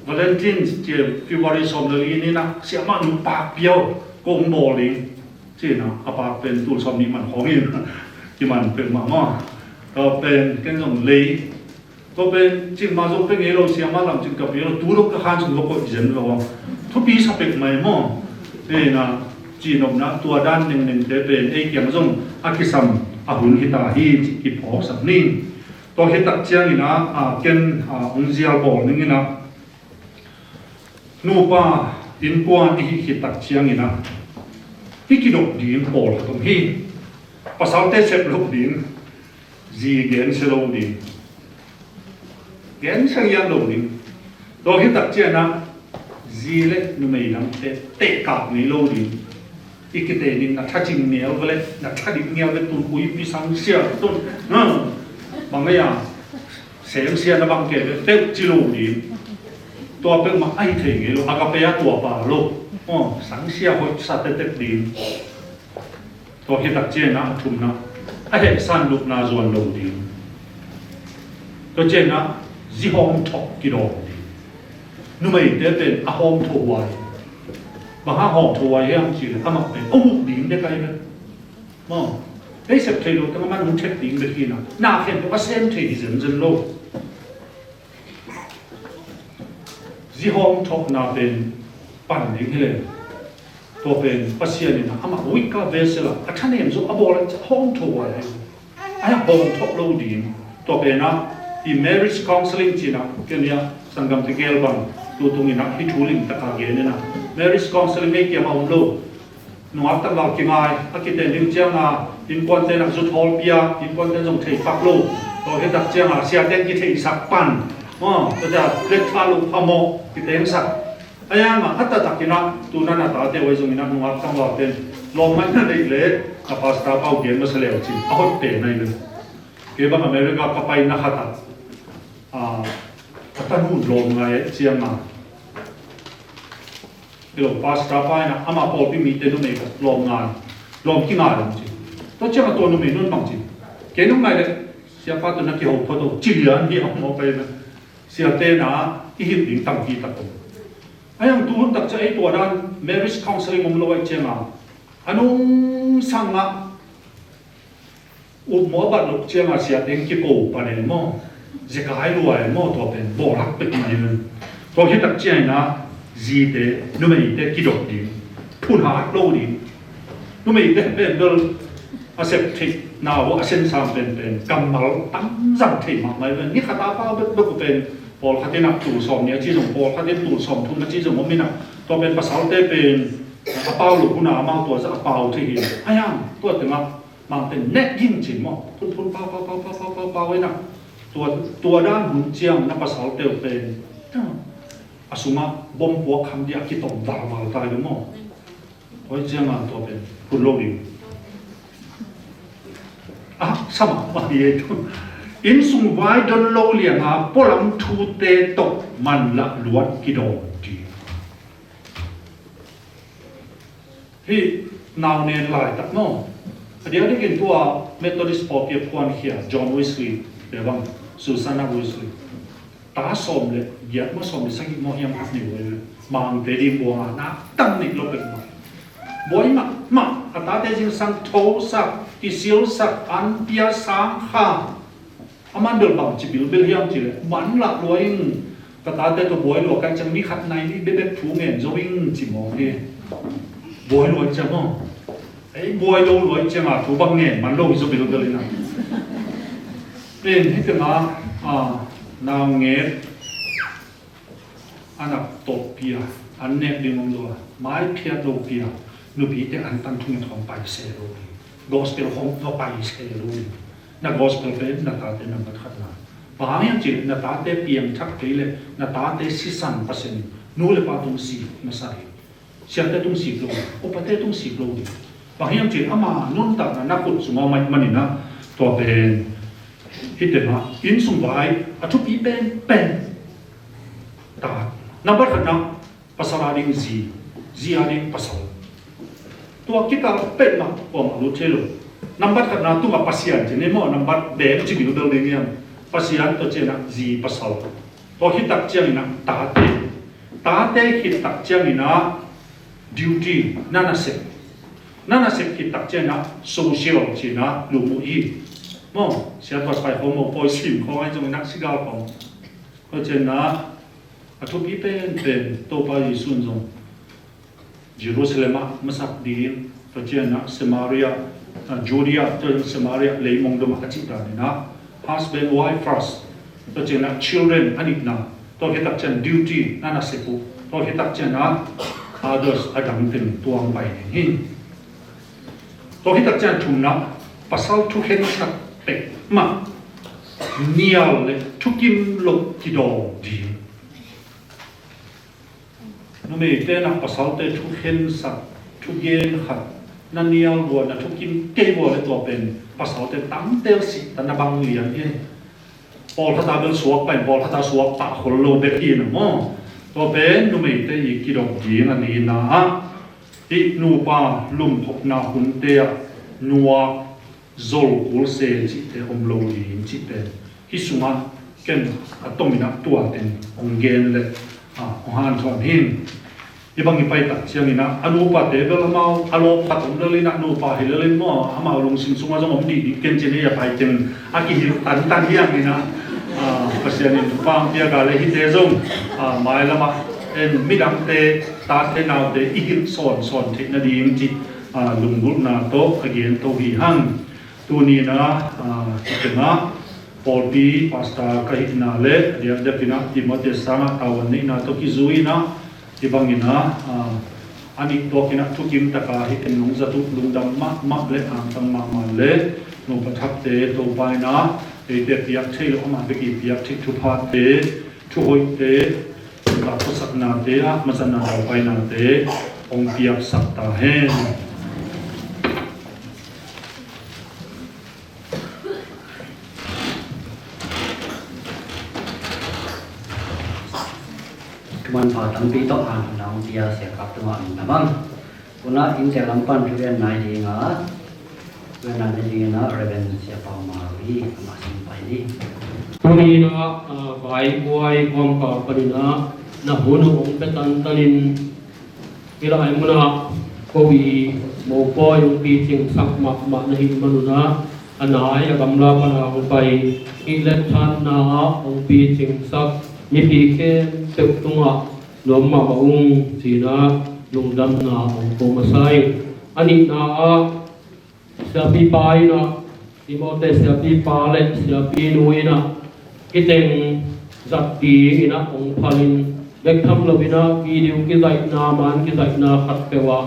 Valentine ci, February sawm le li ni inah siamah nu pakpiau ko hong bawl ding," ci inah, a pak pen tul sawm nih man khawng hi inah kiman peuhmah maw? Tua pen ken zong lei. Tua pen cingmah zong pe ngei lo, siamah lam cing ka pi lo, tu lo ka khan sung lo ko i zen lo. Thupi sa pek mai maw? Hi inah, cihnopna tua dan nengnengte pen ei kiang zong a kisam a hun hi ta hi ci kiphawksak ni. Tua hi tak ciang inah, a, ken, a, hong zial bawl ning inah, nupa innkuan i hih khit tak ciang inah, i kidop ding pawl khat om hi. Pasalte sep lo ding, zi gensia lo ding, gensia ngiat lo ding. Tua hi tak ciang inah zi le numei dangte tehkak ngei lo ding. I kitenin na thacing ngial ve le na thadik ngial ve, tun uipi sangsia tun, hmm, bang ei a, sengsia na bang ke ve teuh ci lo ding. Tua peuhmah a hi thei ngei lo, agape a tua pa lo. Aw, sangsia hoihsa tetek ding. Tua hi tak ciang inah a thumna, a hehsan lupna zuan lo ding. Tua ciang inah zi hawmthawh kidawm ding. Numeite pen a hawmthawh huai. Bang hang hawmthawh huai hiam cih leh amah pen a huh ding dek ai ve. Maw, ei sep thei lo teng a man hong thep ding bek hi inah, na khempeuh a sem thei hi zenzen lo. Zi hawm thawhna pen pan ding hi le. Tua pen Pasian in amah weak vessel a, a thanem zong a bawl a hawm thawh a hi. A hawm thawh lo ding. Tua pen a, i marriage counseling cih a, ken a sanggam tegel bang tutung in a hi thu lim taka gen in a, marriage counseling ei kiam a om lo. Nungak tangval kingai a kiten ding ciang a, innkuante nak zut hawl pia, innkuante zong thei pak lo. Tua hi tak ciang a siate kitheihsak pan. Maw, tua ciang let pha lo pha mawh kitengsak. A yang a, a taktak in a, tu na na tate oi zong in a, nungak tangval ten lawm ngaihna deih le, a pastor pau gen masa leu cin a hotte na hi le. Kei bang America ka paina khat a, a, a tanu lawm ngai ciang a, hi lo, pastor pa in a, ama pawlpi mite numei khat lawm ngai, lawm kingai lawm ci. Tua ciang a tua numei nun bang ci, kei nung ngai le, siapa tu na kiho phot o ci lian hi a maw pai na. Siate na i hilh ding tampi tak om. A yang tu hun tak ciang ei tua dan marriage counseling om lo ai ciang a, a nungsang a, up maw, a bat loh ciang a siate kipo pan e maw, zekai lua e maw, tua pen bawlhak pek mah hi. Tua hi tak ciang in a, zite numeite kidop ding, phun hat lo ding. Numeite pen bel a sep theihna uh a sensang penpen kammal tam zang thei mahmah hi. Ni khat a pau bekbek uh pen pawlkhat in a tul sawm nih a ci zong, pawlkhat in tul sawm thum a ci zong om in a, tua pen pasalte pen a pau lo hun a amau tua zah a pau thei hi. A yang tua tengah mangte nek ging cin maw, phunphun pau pau pau pau pau pau pau in a, tua, tua dan hun ciang na pasalte uh pen a sungah bom puak kham dia a kitom valval ta hi maw. Tua ciang a tua pen phun lo ding. A, sama mah hi ei tu. Innsung vai don lo liang a pualam thute tawh manlah luat kidawn ding. Hih nau nen laitak maw, a diakdiakin tua Methodist pawlpi a phuankhia John Wesley le bang, Susanna Wesley, ta sawm le giat maw, sawm le sagih maw hiam khat nei uh hi. Mangte ding buang a, na tang nih lo pek mah. Buai mahmah, a tate zingsang thosak, kisilsak, an pia, sang kha. A man bel bang ci bilbel hiam cih leh, man lah lua ing, ka tate tawh buai lua ka hih ciang mi khat nai nih bekbek thu ngen zo ing ci mawk hi. Buai lua ciang maw. Ei, buai lo lua ciang a thu bang ngen man lo hi zaw bilbel in a. Pen hih tengah a, naungek a nak tawh pia, an nek ding om lo a, maiphiat lo pia, nupite an tan thung in khawng pai se lo ding. Gospel khawng va pai se lo ding. Na gospel pen na tate nambat khatna. Bang hang hiam cih leh na tate piangthak kei leh na tate sisan Pasian in nu le pa tung sik masa ding. Siate tung sik lo, upate tung sik lo ding. Bang hiam cih leh ama nuntakna na khut sungah om ahih manin a, tua pen hih tengah innsung vai a thupi penpen. Ta, nambat khatna, pasal a ding zi, zi a ding pasal. Tua kikal pen mah kuamah lut thei lo. Nambat khatna tungah Pasian ci ni maw, nambat bem ci bilbel ding hiam. Pasian, tua ciangin a zi pasal. Tua hi tak ciangin a tate. Tate hi tak ciangin a duty, na nasep. Na nasep hi tak ciangin a social ci-in a lum uh hi. Maw, siat vat pai khawng maw, pawi sim khawng ahi zongin a sigal khawng. Tua ciangin a a thupi penpen Topa Jesuh in zong Jerusalem ah masak ding, tua ciangin a Samaria, a, Judea, tua ciangin Samaria, leimong dong ah a cih danin a husband, wife first, tua ciangin a children a nihna, tua khit tak ciangin duty na nasep uh, tua khit tak ciangin a others a dang teng tuang pai ding hi. Tua khit tak ciangin thumna, pasal thukhensat pek mah, nial le thukim loh kidawm ding. Numeite na pasalte thukhensat, thugen khat, na nial vua, na thukim kei vua le tua pen pasalte tamtel sih ta na bang lian hi. Pawlkhat a bel suak pai, pawlkhat a suak pah khol lo bek hi na maw. Tua pen numeite i kidawm ding a nihna ah, hih nupa lumkhopna hunte ah nuak zol kul se cihte om lo ding cih pen hih sungah ken a tomin a tua teng hong gen le, a, hong hanthawn hi. Hih bang i pai tak ciangin a, a nupate bel amau a lawp khat om lel in a, nupa hi lel in maw, amau lungsim sungah zong om dihdih ken ci-in a pai teng a kihilh tantan hi hang in a, a, Pasian in thupha hong piak a le hihte zong, a, mailam ah Midangte, tate naute i hilh sawnsawn theih nading cih, aa, lunggulhna tawh ka gen to hi hang. Tuni-in ah, aa, hi tengah pawlpi pastor ka hihna le a diakdiakin ah Timothy sangah tavuan neihna tawh kizui-in ah, hih bangin ah, aa, a nih tuakin ah thukim taka hih teng nong zat uh lungdam mahmah le angtang mahmah le nungpha thakte Topa in ah eite piak theih loh amah bek i piak theih thuphate, thuhoihte, nuntak khawsaknate ah mazatna daupainate hong piaksak ta hen. Thumanpha tampi tawh hanhuna hong pia Sia Kap tungah lungdam ang. Tuna inntek lam pan thugen nai ding a, thugen nai ding in ah Reverend Sia Pau Mari amah sung pai ni. Tuni-in ah, ah, vaibuai kawmkal panin ah na hun uh hong pia tantanin hih lai munah ko i mopawi hong picingsak mahmah na hih manun ah, a nai a gamla pana hong pai hih letchanna ah hong picingsak mipi khempeuh tungah nuam mahmah ung ci-in ah lungdamna hong ko masa ing. A nihna ah siapipa in ah, Timothy siapipa le siapinu in ah hih teng zat dingin ah hong phalin, bek tham loin ah video kizaihna, man kizaihna khatpeuh ah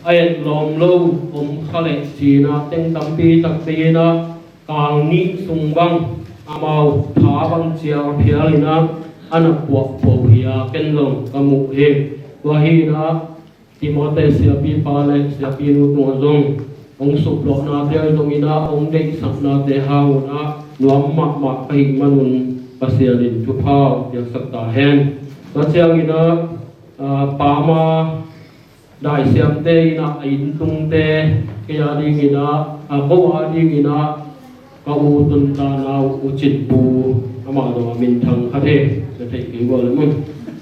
a etlawm lo om kha leh ci-in ah teng tampi takpi in ah kal nih sung bang amau tha bang cial phial in ah a na puahpho hi a, ken zong ka muh hi. Tua hi in ah Timothy siapipa le siapinu tungah zong hong suplawhnate ahi zongin ah hong deihsaknate hangun ah nuam mahmah ka hih manun Pasian in thupha hong piaksak ta hen. Tua ciangin ah, ah, Pama daisiamte in ah a inntungte, kei a dingin ah, ah, ko a dingin ah ka u tuntanna uh U Cin Pu, amah zong a minthang khat hi, na theih kei uh a leh mun.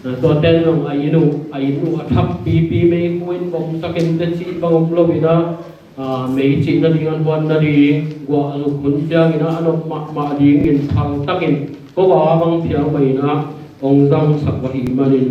Ah, tuate in zong a inn uh, a inn uh a thak pipi, meikhu in bawmsak in teci bang om lo in ah, ah, mei cih nading an huan nading guah a zuk hun ciangin ah a nop mahmah dingin thal takin ko a bang phial mah in ah hong zangsak uh ahih manin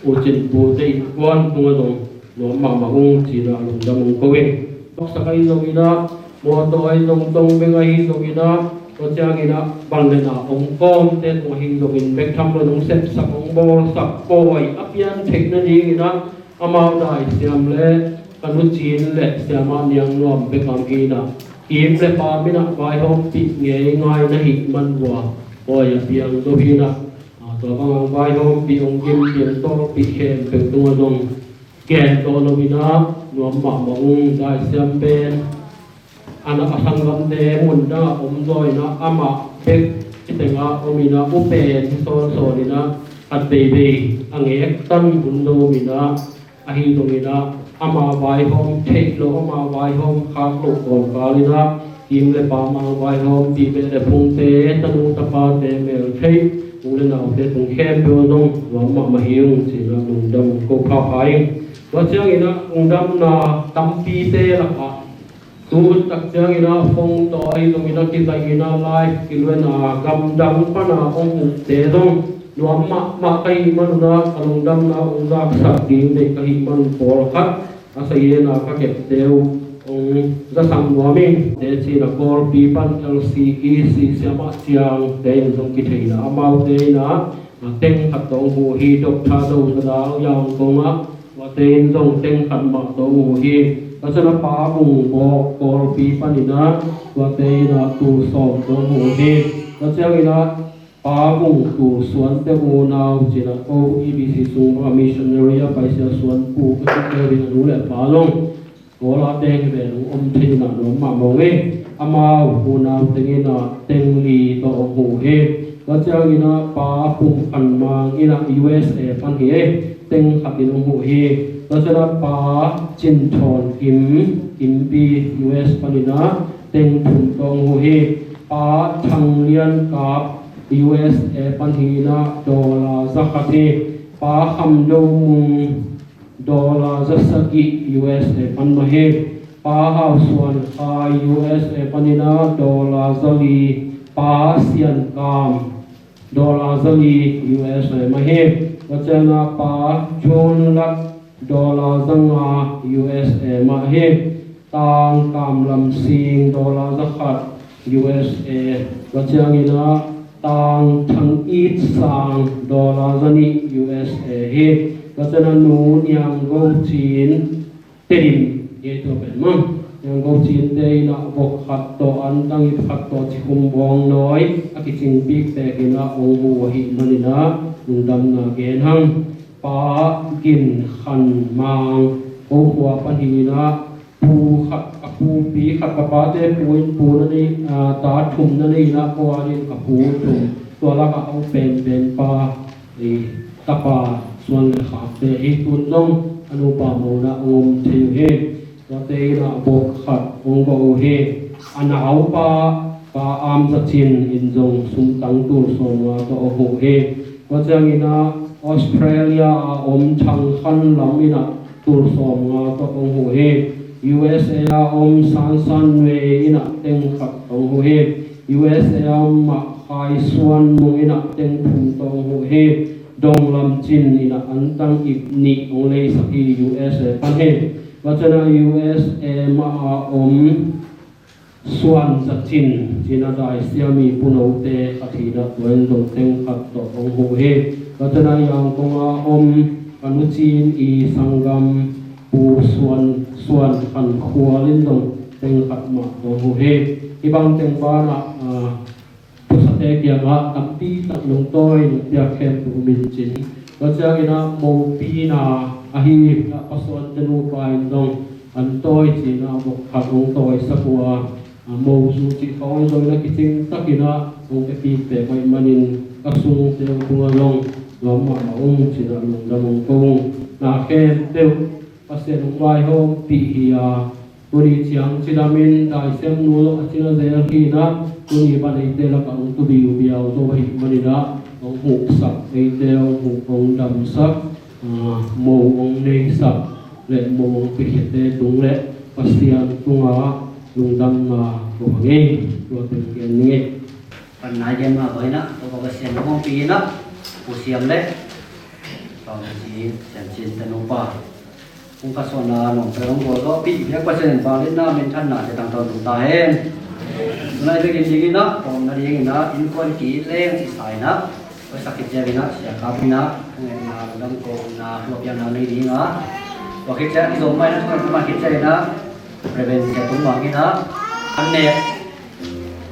U Cin Pu te innkuan tungah zong nuam mahmah ung ci-in ah lungdam hong ko ing. Taksa ahi zongin ah, mawtaw ahi zong, tongbeng ahi zongin ah, tua ciangin ah bang le na hong kawmte tung ahi zongin bek tham lo in hong sepsak, hong bawlsak, pawi a pian theih nadingin ah amau daisiam le ka nu Cin le siamah Niang Nuam Bek Am in ah, kim le pam in ah vaihawmpih ngeingai na hih man uh a, pawi a piang zo hi in ah, ah, tua bang hong vaihawmpih, hong gimpih, hong tawlpih khempeuh tungah zong gen tawh lo in ah nuam mahmah ung. Daisiam pen a na, a sanggamte mun dangah om zaw in ah amah bek hih tengah om in ah, u pen hi sawnsawn in ah, khat veivei a ngektan hun zong om in ah, ahi zongin ah ama vaihawm theih loh, ama vaihawm khak loh kawmkal in ah kim le pam a vaihawmpih beh le phungte, tanu tapate, meltheih, u le naute tung khempeuh zong nuam mahmah hi ung ci-in ah lungdam ko pha pha ing. Tua ciangin ah lungdamna tampite lakah, tu hun tak ciangin ah phone tawh ahi zongin ah kizaih in ah live kiluahna ah gamdang pana hong ukte zong nuam mahmah ka hih manun ah ka lungdamna hong zaksak ding deih ka hih manun pawlkhat a saina ka kepte uh hong zasak nuam ing. Teci in ah Kawlpi pan L C E C siamah ciangte in zong kitheihna, amaute in ah teng khat tawh hong huh hi. Doctor Do Za Dau Yangon ah, tuate in zong teng khat mah tawh hong huh hi. Tua ciangin ah Pa Bung Bawk Kawlpi panin ah, tuate in ah tul sawm tawh hong huh hi. Tua ciangin ah Pa Bung Tul Suante unau ci-in ah, ko E B C sung bang a missionary a paisia Suan Pu ka cih deuh in a nu le pa zong Kawl a teng hi ve, lungdam thei in ah nuam mahmah ung ei. Amau unau teng in ah teng li tawh hong huh hi. Tua ciangin ah Pa Pum Khan Mang in ah U S A pan hi ei, teng khat in hong huh hi. Tua ciangin ah Pa Cin Thawn Kim, Kimpi, U S panin ah teng thum tawh hong huh hi. Pa Thang Lian Kap, U S A pan hi in ah dollar za khat hi. Pa Kham Do Mung, dollar za sagih U S A pan mah hi. Pa Hau Suan Khai, U S A panin ah dollar za li. Pa Sian Kam, dollar zali U S A mah hi. Tua ciangin a Pa John Lat dollar zanga U S A mah hi. Tang Kam Lam Sing dollar zakhat U S A. Tua ciangin a Tang Thang It Sang dollar zanih U S A hi. Tua ciangin a Nu Niang Go Cin Tedim hi tua pen maw. Niang Go Cin te in a vok khat tawh, an tang it khat tawh, cikhum bawng nawi a kicingpik tekin a hong huh ahih manin a lungdamna gen hang. Pa Gin Khan Mang, ko khua pan hi in a, pu khat, a pupi khat, ka pate pu in pu na nei, a, ta thum na nei in a, ko a ding ka pu thum, tua lakah a hong penpen pa, i, tapa Suan le Khakte hi. Tun zong a nupa mawhna hong om thei uh hi. Tuate in a vok khat hong gawh uh hi. A naupa Pa Am Za Cin in zong sumtang tul sawmnga tawh hong huh hi. Tua ciangin a Australia a om Thang Khan Lam in a tul sawmnga tawh hong huh hi. U S A a om San San Wei in a teng khat tawh hong huh hi. U S A a om mah Khai Suan Mung in a teng thum tawh hong huh hi. Dong Lam Cin in a an tang it nih hong leisak hi, U S A pan hi. Tua ciangin a U S A mah a om Suan Za Cin, ci-in a Dai Siami Pu Note khat hi in a, tua in zong teng khat tawh hong huh hi. Tua ciangin a Yangon a om ka nu Cin i sanggam Pu Suan, Suan Khan Khual in zong teng khat mah tawh hong huh hi. Hih bang teng banah, ah, Tusate kiangah tampi tak nong tawi, nong piak khempeuh om in cin. Tua ciangin a mopina ahi a Pa Suante nupa in zong an tawi ci-in a vok khat hong tawisak uh a, a, mo zu cih khawng zong in a kicing takin a hong piakpih pek ahih manin ka sungte uh tungah zong lawm mahmah ung ci-in a lungdam hong ko ung. Na khempeuh Pasian hong vaihawmpih hi a, tuni ciang cidamin Dai Siam nu a cina zel hi in a, tuni pan eite lakah hong tu biaubiau zo ahih manin a, hong huksak, eite hong huk, hong damsak, ah, mo hong neisak le mo hong piakhiate tung le Pasian tungah lungdamna ko hang ei. Tua teng gen ning ei. Pan nai gen mah bang in a, Topa Pasian hong ompih in a, Pu Siam le Pu Siam Cin te nupa kong ka suahna nong pai hong gualzawhpih biak Pasian in vangliatna, minthanna te tangtawn tung ta hen. Tunai bekin ding in a, kawmna ding in a, innkuan ki leng cisa in a, hoihsak khit ciangin a, sia kap in a, hong etna, lungdam kohna, thupiakna nei ding a, tua khit ciang i zom mai na, thuman khit ciangin a, Reverend Sia Tung Mang in a, an nek,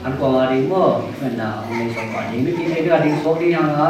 an kuang a ding maw, thupiakna hong nei suak pah ding, mipi nei ding a ding suak ding hang a.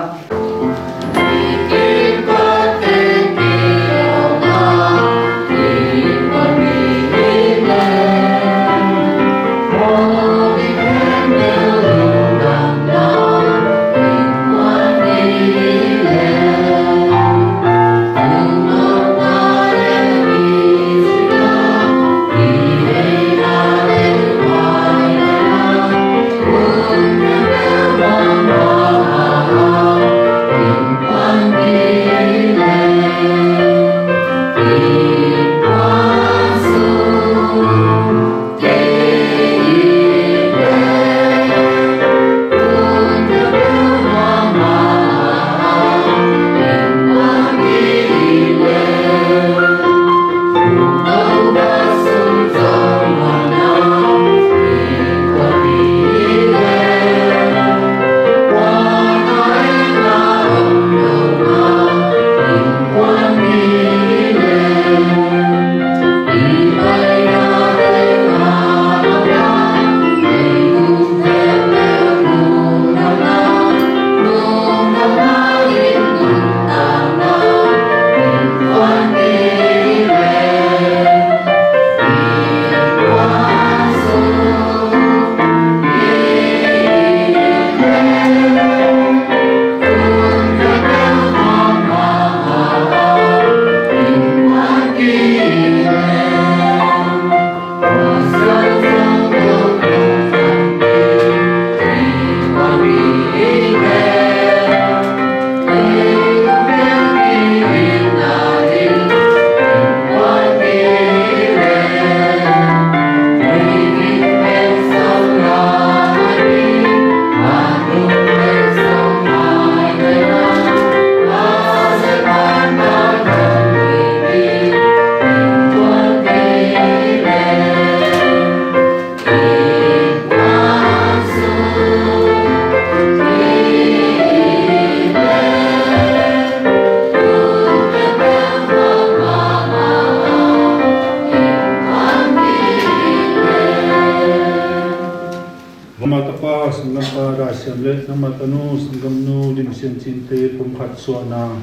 Sanggampa Daisiam le nangma tanu Sanggamnu Dim Sian Cinte pumkhat suahna,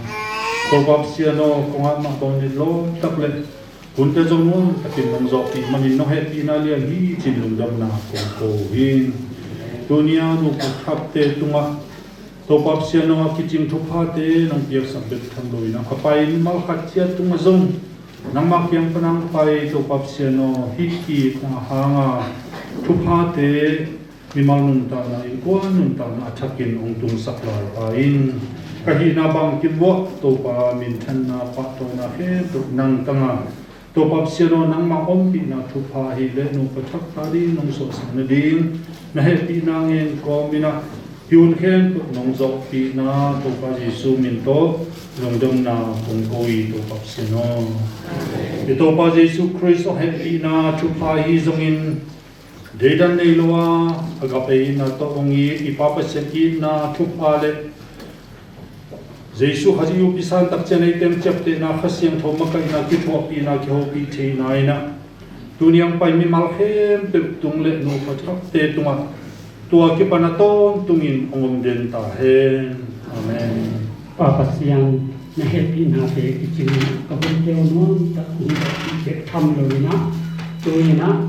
Topa Pasian aw, kong ah mah bang nit lawm tak le hunte zong nuam takin nong zawhpih manin nong hehpihna lian hi ci-in lungdamna kong ko hi. Tuni-a nupa thakte tungah Topa Pasian aw, a kicing thuphate nong piaksak bek tham loin a pai mimal khat ciat tungah zong nangmah kiang pan a pai Topa Pasian aw, hih kik hanga thuphate mimal nuntakna, innkuan nuntakna a thakin hong tungsak lai pa in, ka hihna bangkim uah Topa minthanna pahtawina khempeuh nang tangah Topa Pasian aw, nangmah ompihna thupha ahih leh nupa thakte ading nong suahsak nading na hehpihna ngen kawmin ah hih hun khempeuh nong zawhpihna Topa Jesu min tawh lungdamna kong ko hi Topa Pasian aw. I Topa Jesu Khrist aw, hehpihna thupha ahi zongin deidan nei lo a, agape itna tawh hong it i Pa Pasian itna thupha le Jesu Khazih uh pisan takciang eite ciaptehna, Kha Siangtho makaihna, kithuahpihna, kihopih theihna in ah tuni a pai mimal khempeuh tung le nupa thakte tungah tua kipan a tawntungin hong om den ta hen. Amen. Pa Pasian, na hehpihnate kicingin ka hun teu nuam tak hong zawhpih bek tham loin ah tuni in ah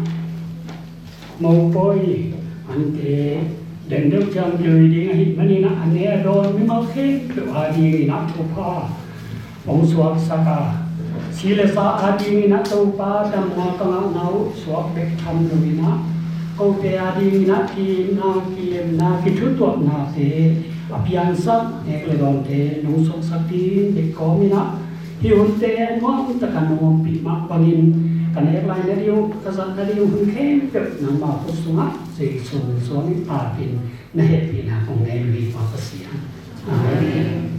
mopawi ante den deuh ciang kilui ding ahih manin ah a ne a dawn mimal khempeuh adingin ah thupha hong suaksak a, si le sa adingin ah Topa damna ka ngahna uh suak bek tham loin ah kote adingin ah ki-itna, kilemna, kithutuaknate a piangsak nek le dawnte nong suaksak ding bek kawmin ah hih hunte nuam takin nong ompih mah bangin ka nek lai nading uh, ka zat nading uh hun khempeuh nangma khut sungah Jesu min suangin pakin na hehpihna kong ngen uh hi Pa Pasian. Amen.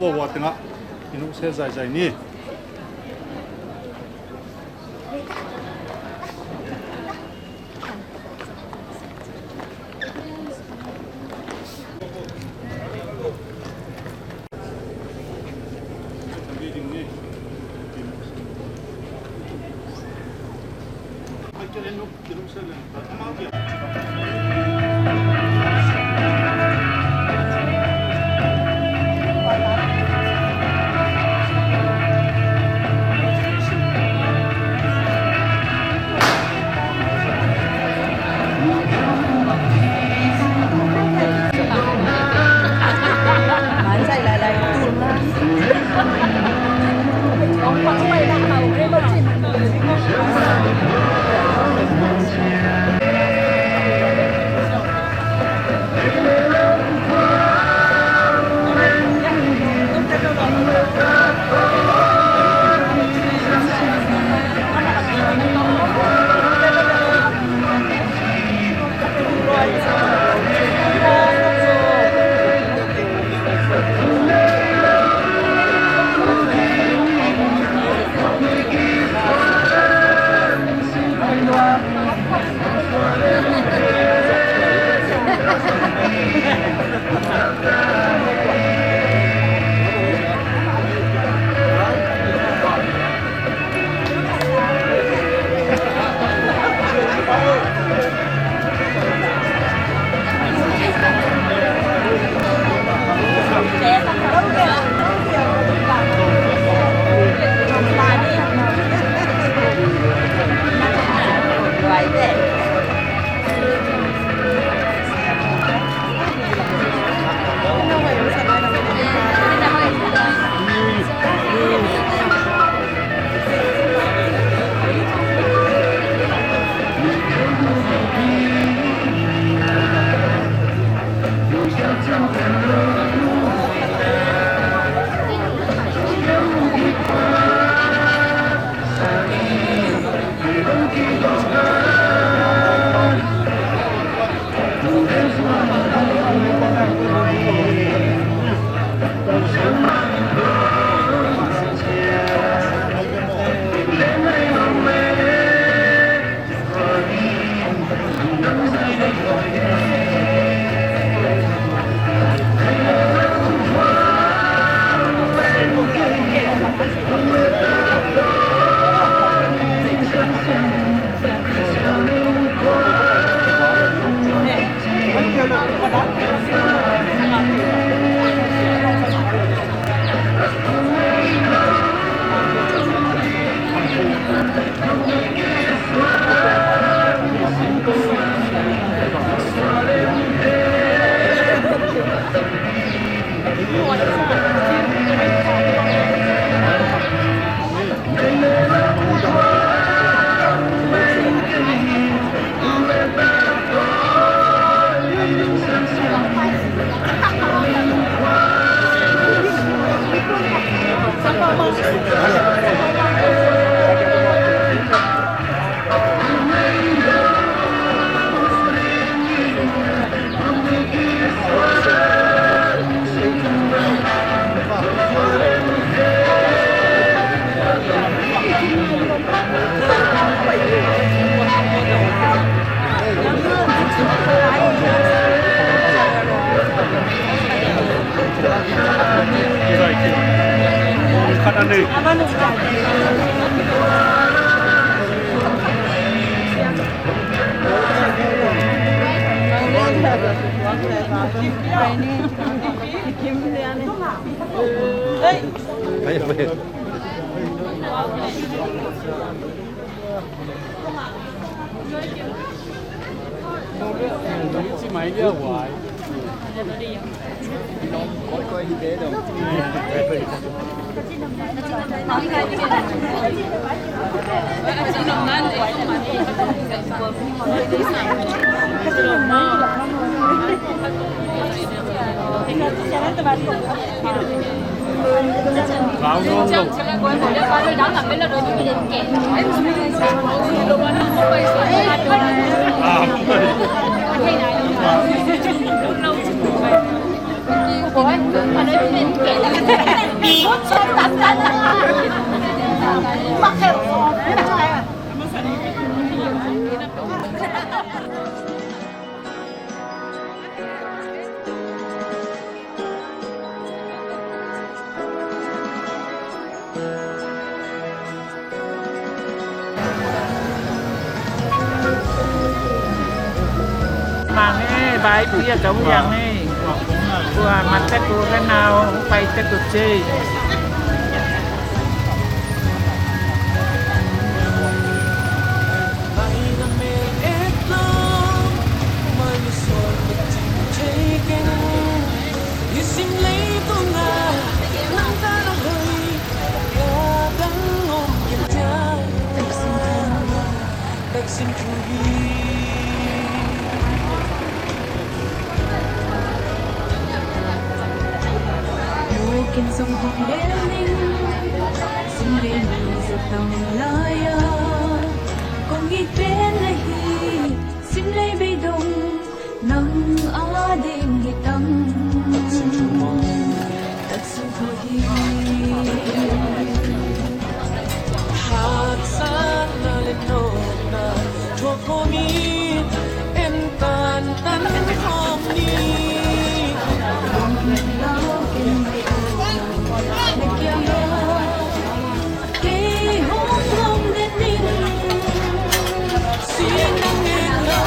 Tua tengah i nusia zaizai ni. Mang e, bai tui a zong liang e. Kua man te ku ka nau, pai te ku ci. Nang a ding hi tang. Taksim thaw hi. Haksatna le nawkna thuak khawm hi. En tantan khawm ni. Lungkimna kei mai aw, na kiangah kei hong om den ning. Sing dang en lo,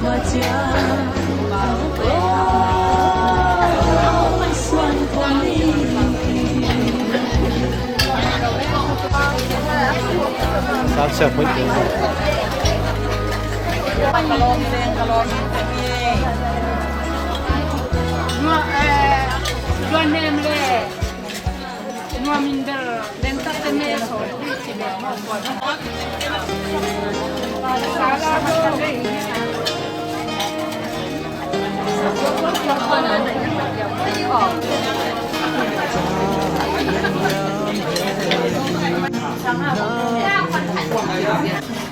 Macha.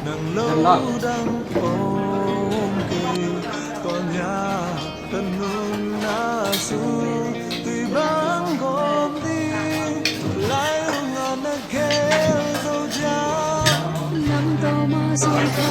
Nang lo dang pong kei, kon ya ka nunna sung tui bang gawm ding, lai ung a na gel zo dia. Nam to ma sung ko.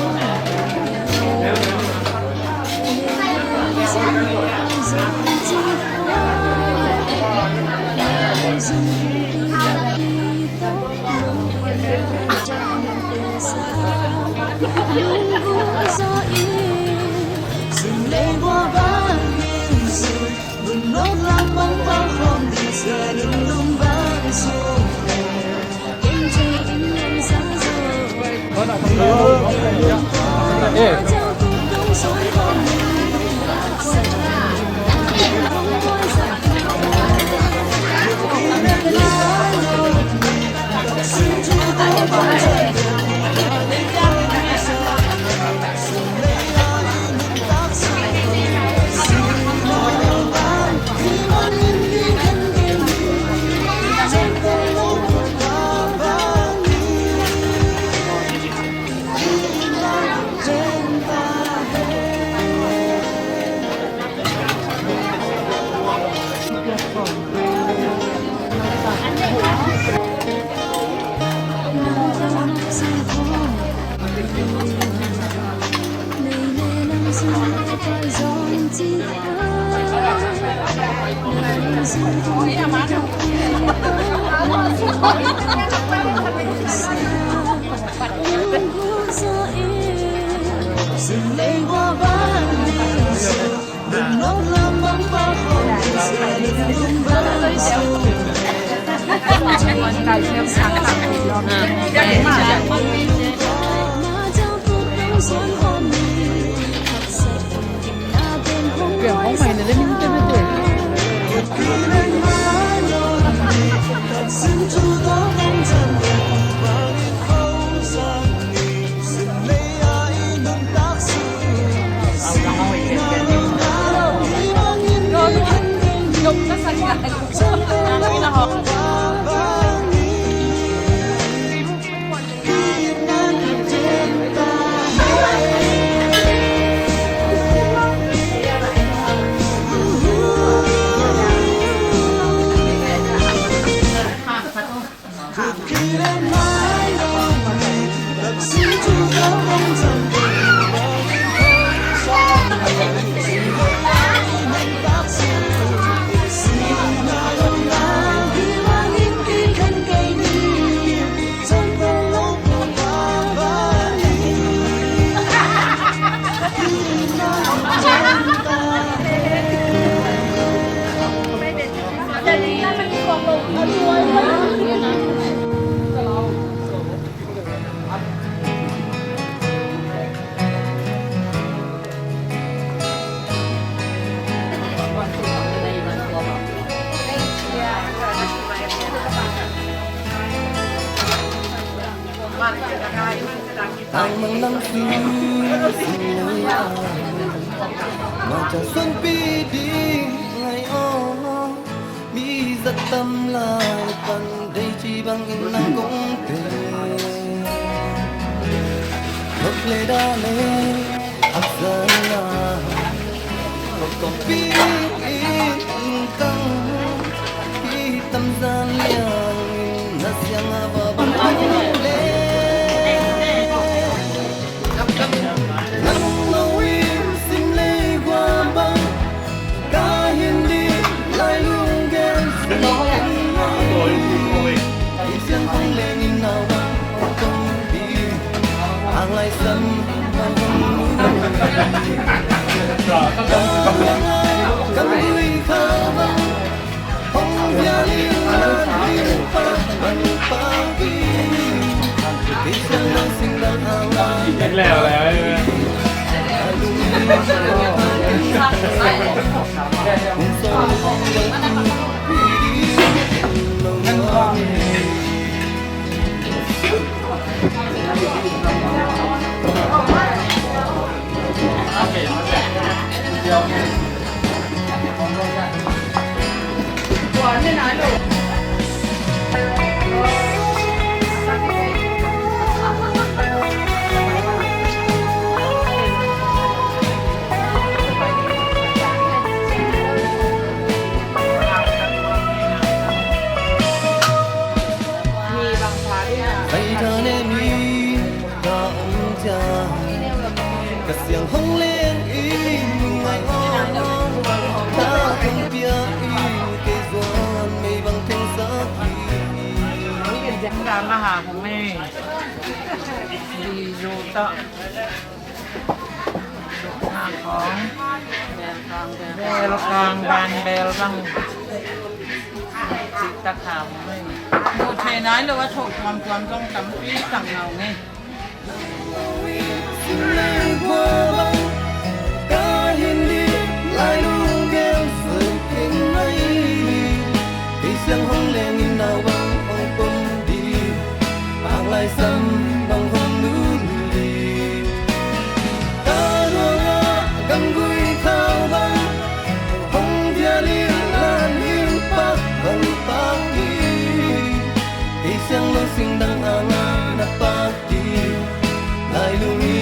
Ang mang lam su su ya, ma cha son pi ding lai o. Mi zat tam lai pan dei ci bangin nang kong pe. Nok le da le ak zan na, nok kong pi in lungtang. Hi tam zan liang in na siang a va bang le. Nang lo in sim le gua bang. Ka hin ding lai lunggel siang kong leng in nau bang kong pi. Ang lai sam bang kong mu. Kam gui kha bang hong vial in lan lim pa bang pa pi. Pi siang bang sing Ka siang hong leng in ngai aw, ka hong pia in kei zuan mei bang thengsak hi. Ka na ha kong nei. Di zu ta. Ha kong. Bel kang dan bel bang. Cik ta kong nei. Mu thei nai lo a thok tuam tuam zong tampi tang ngau nei. Kei siang lo sing dang a ngan a pak ding, Lailung i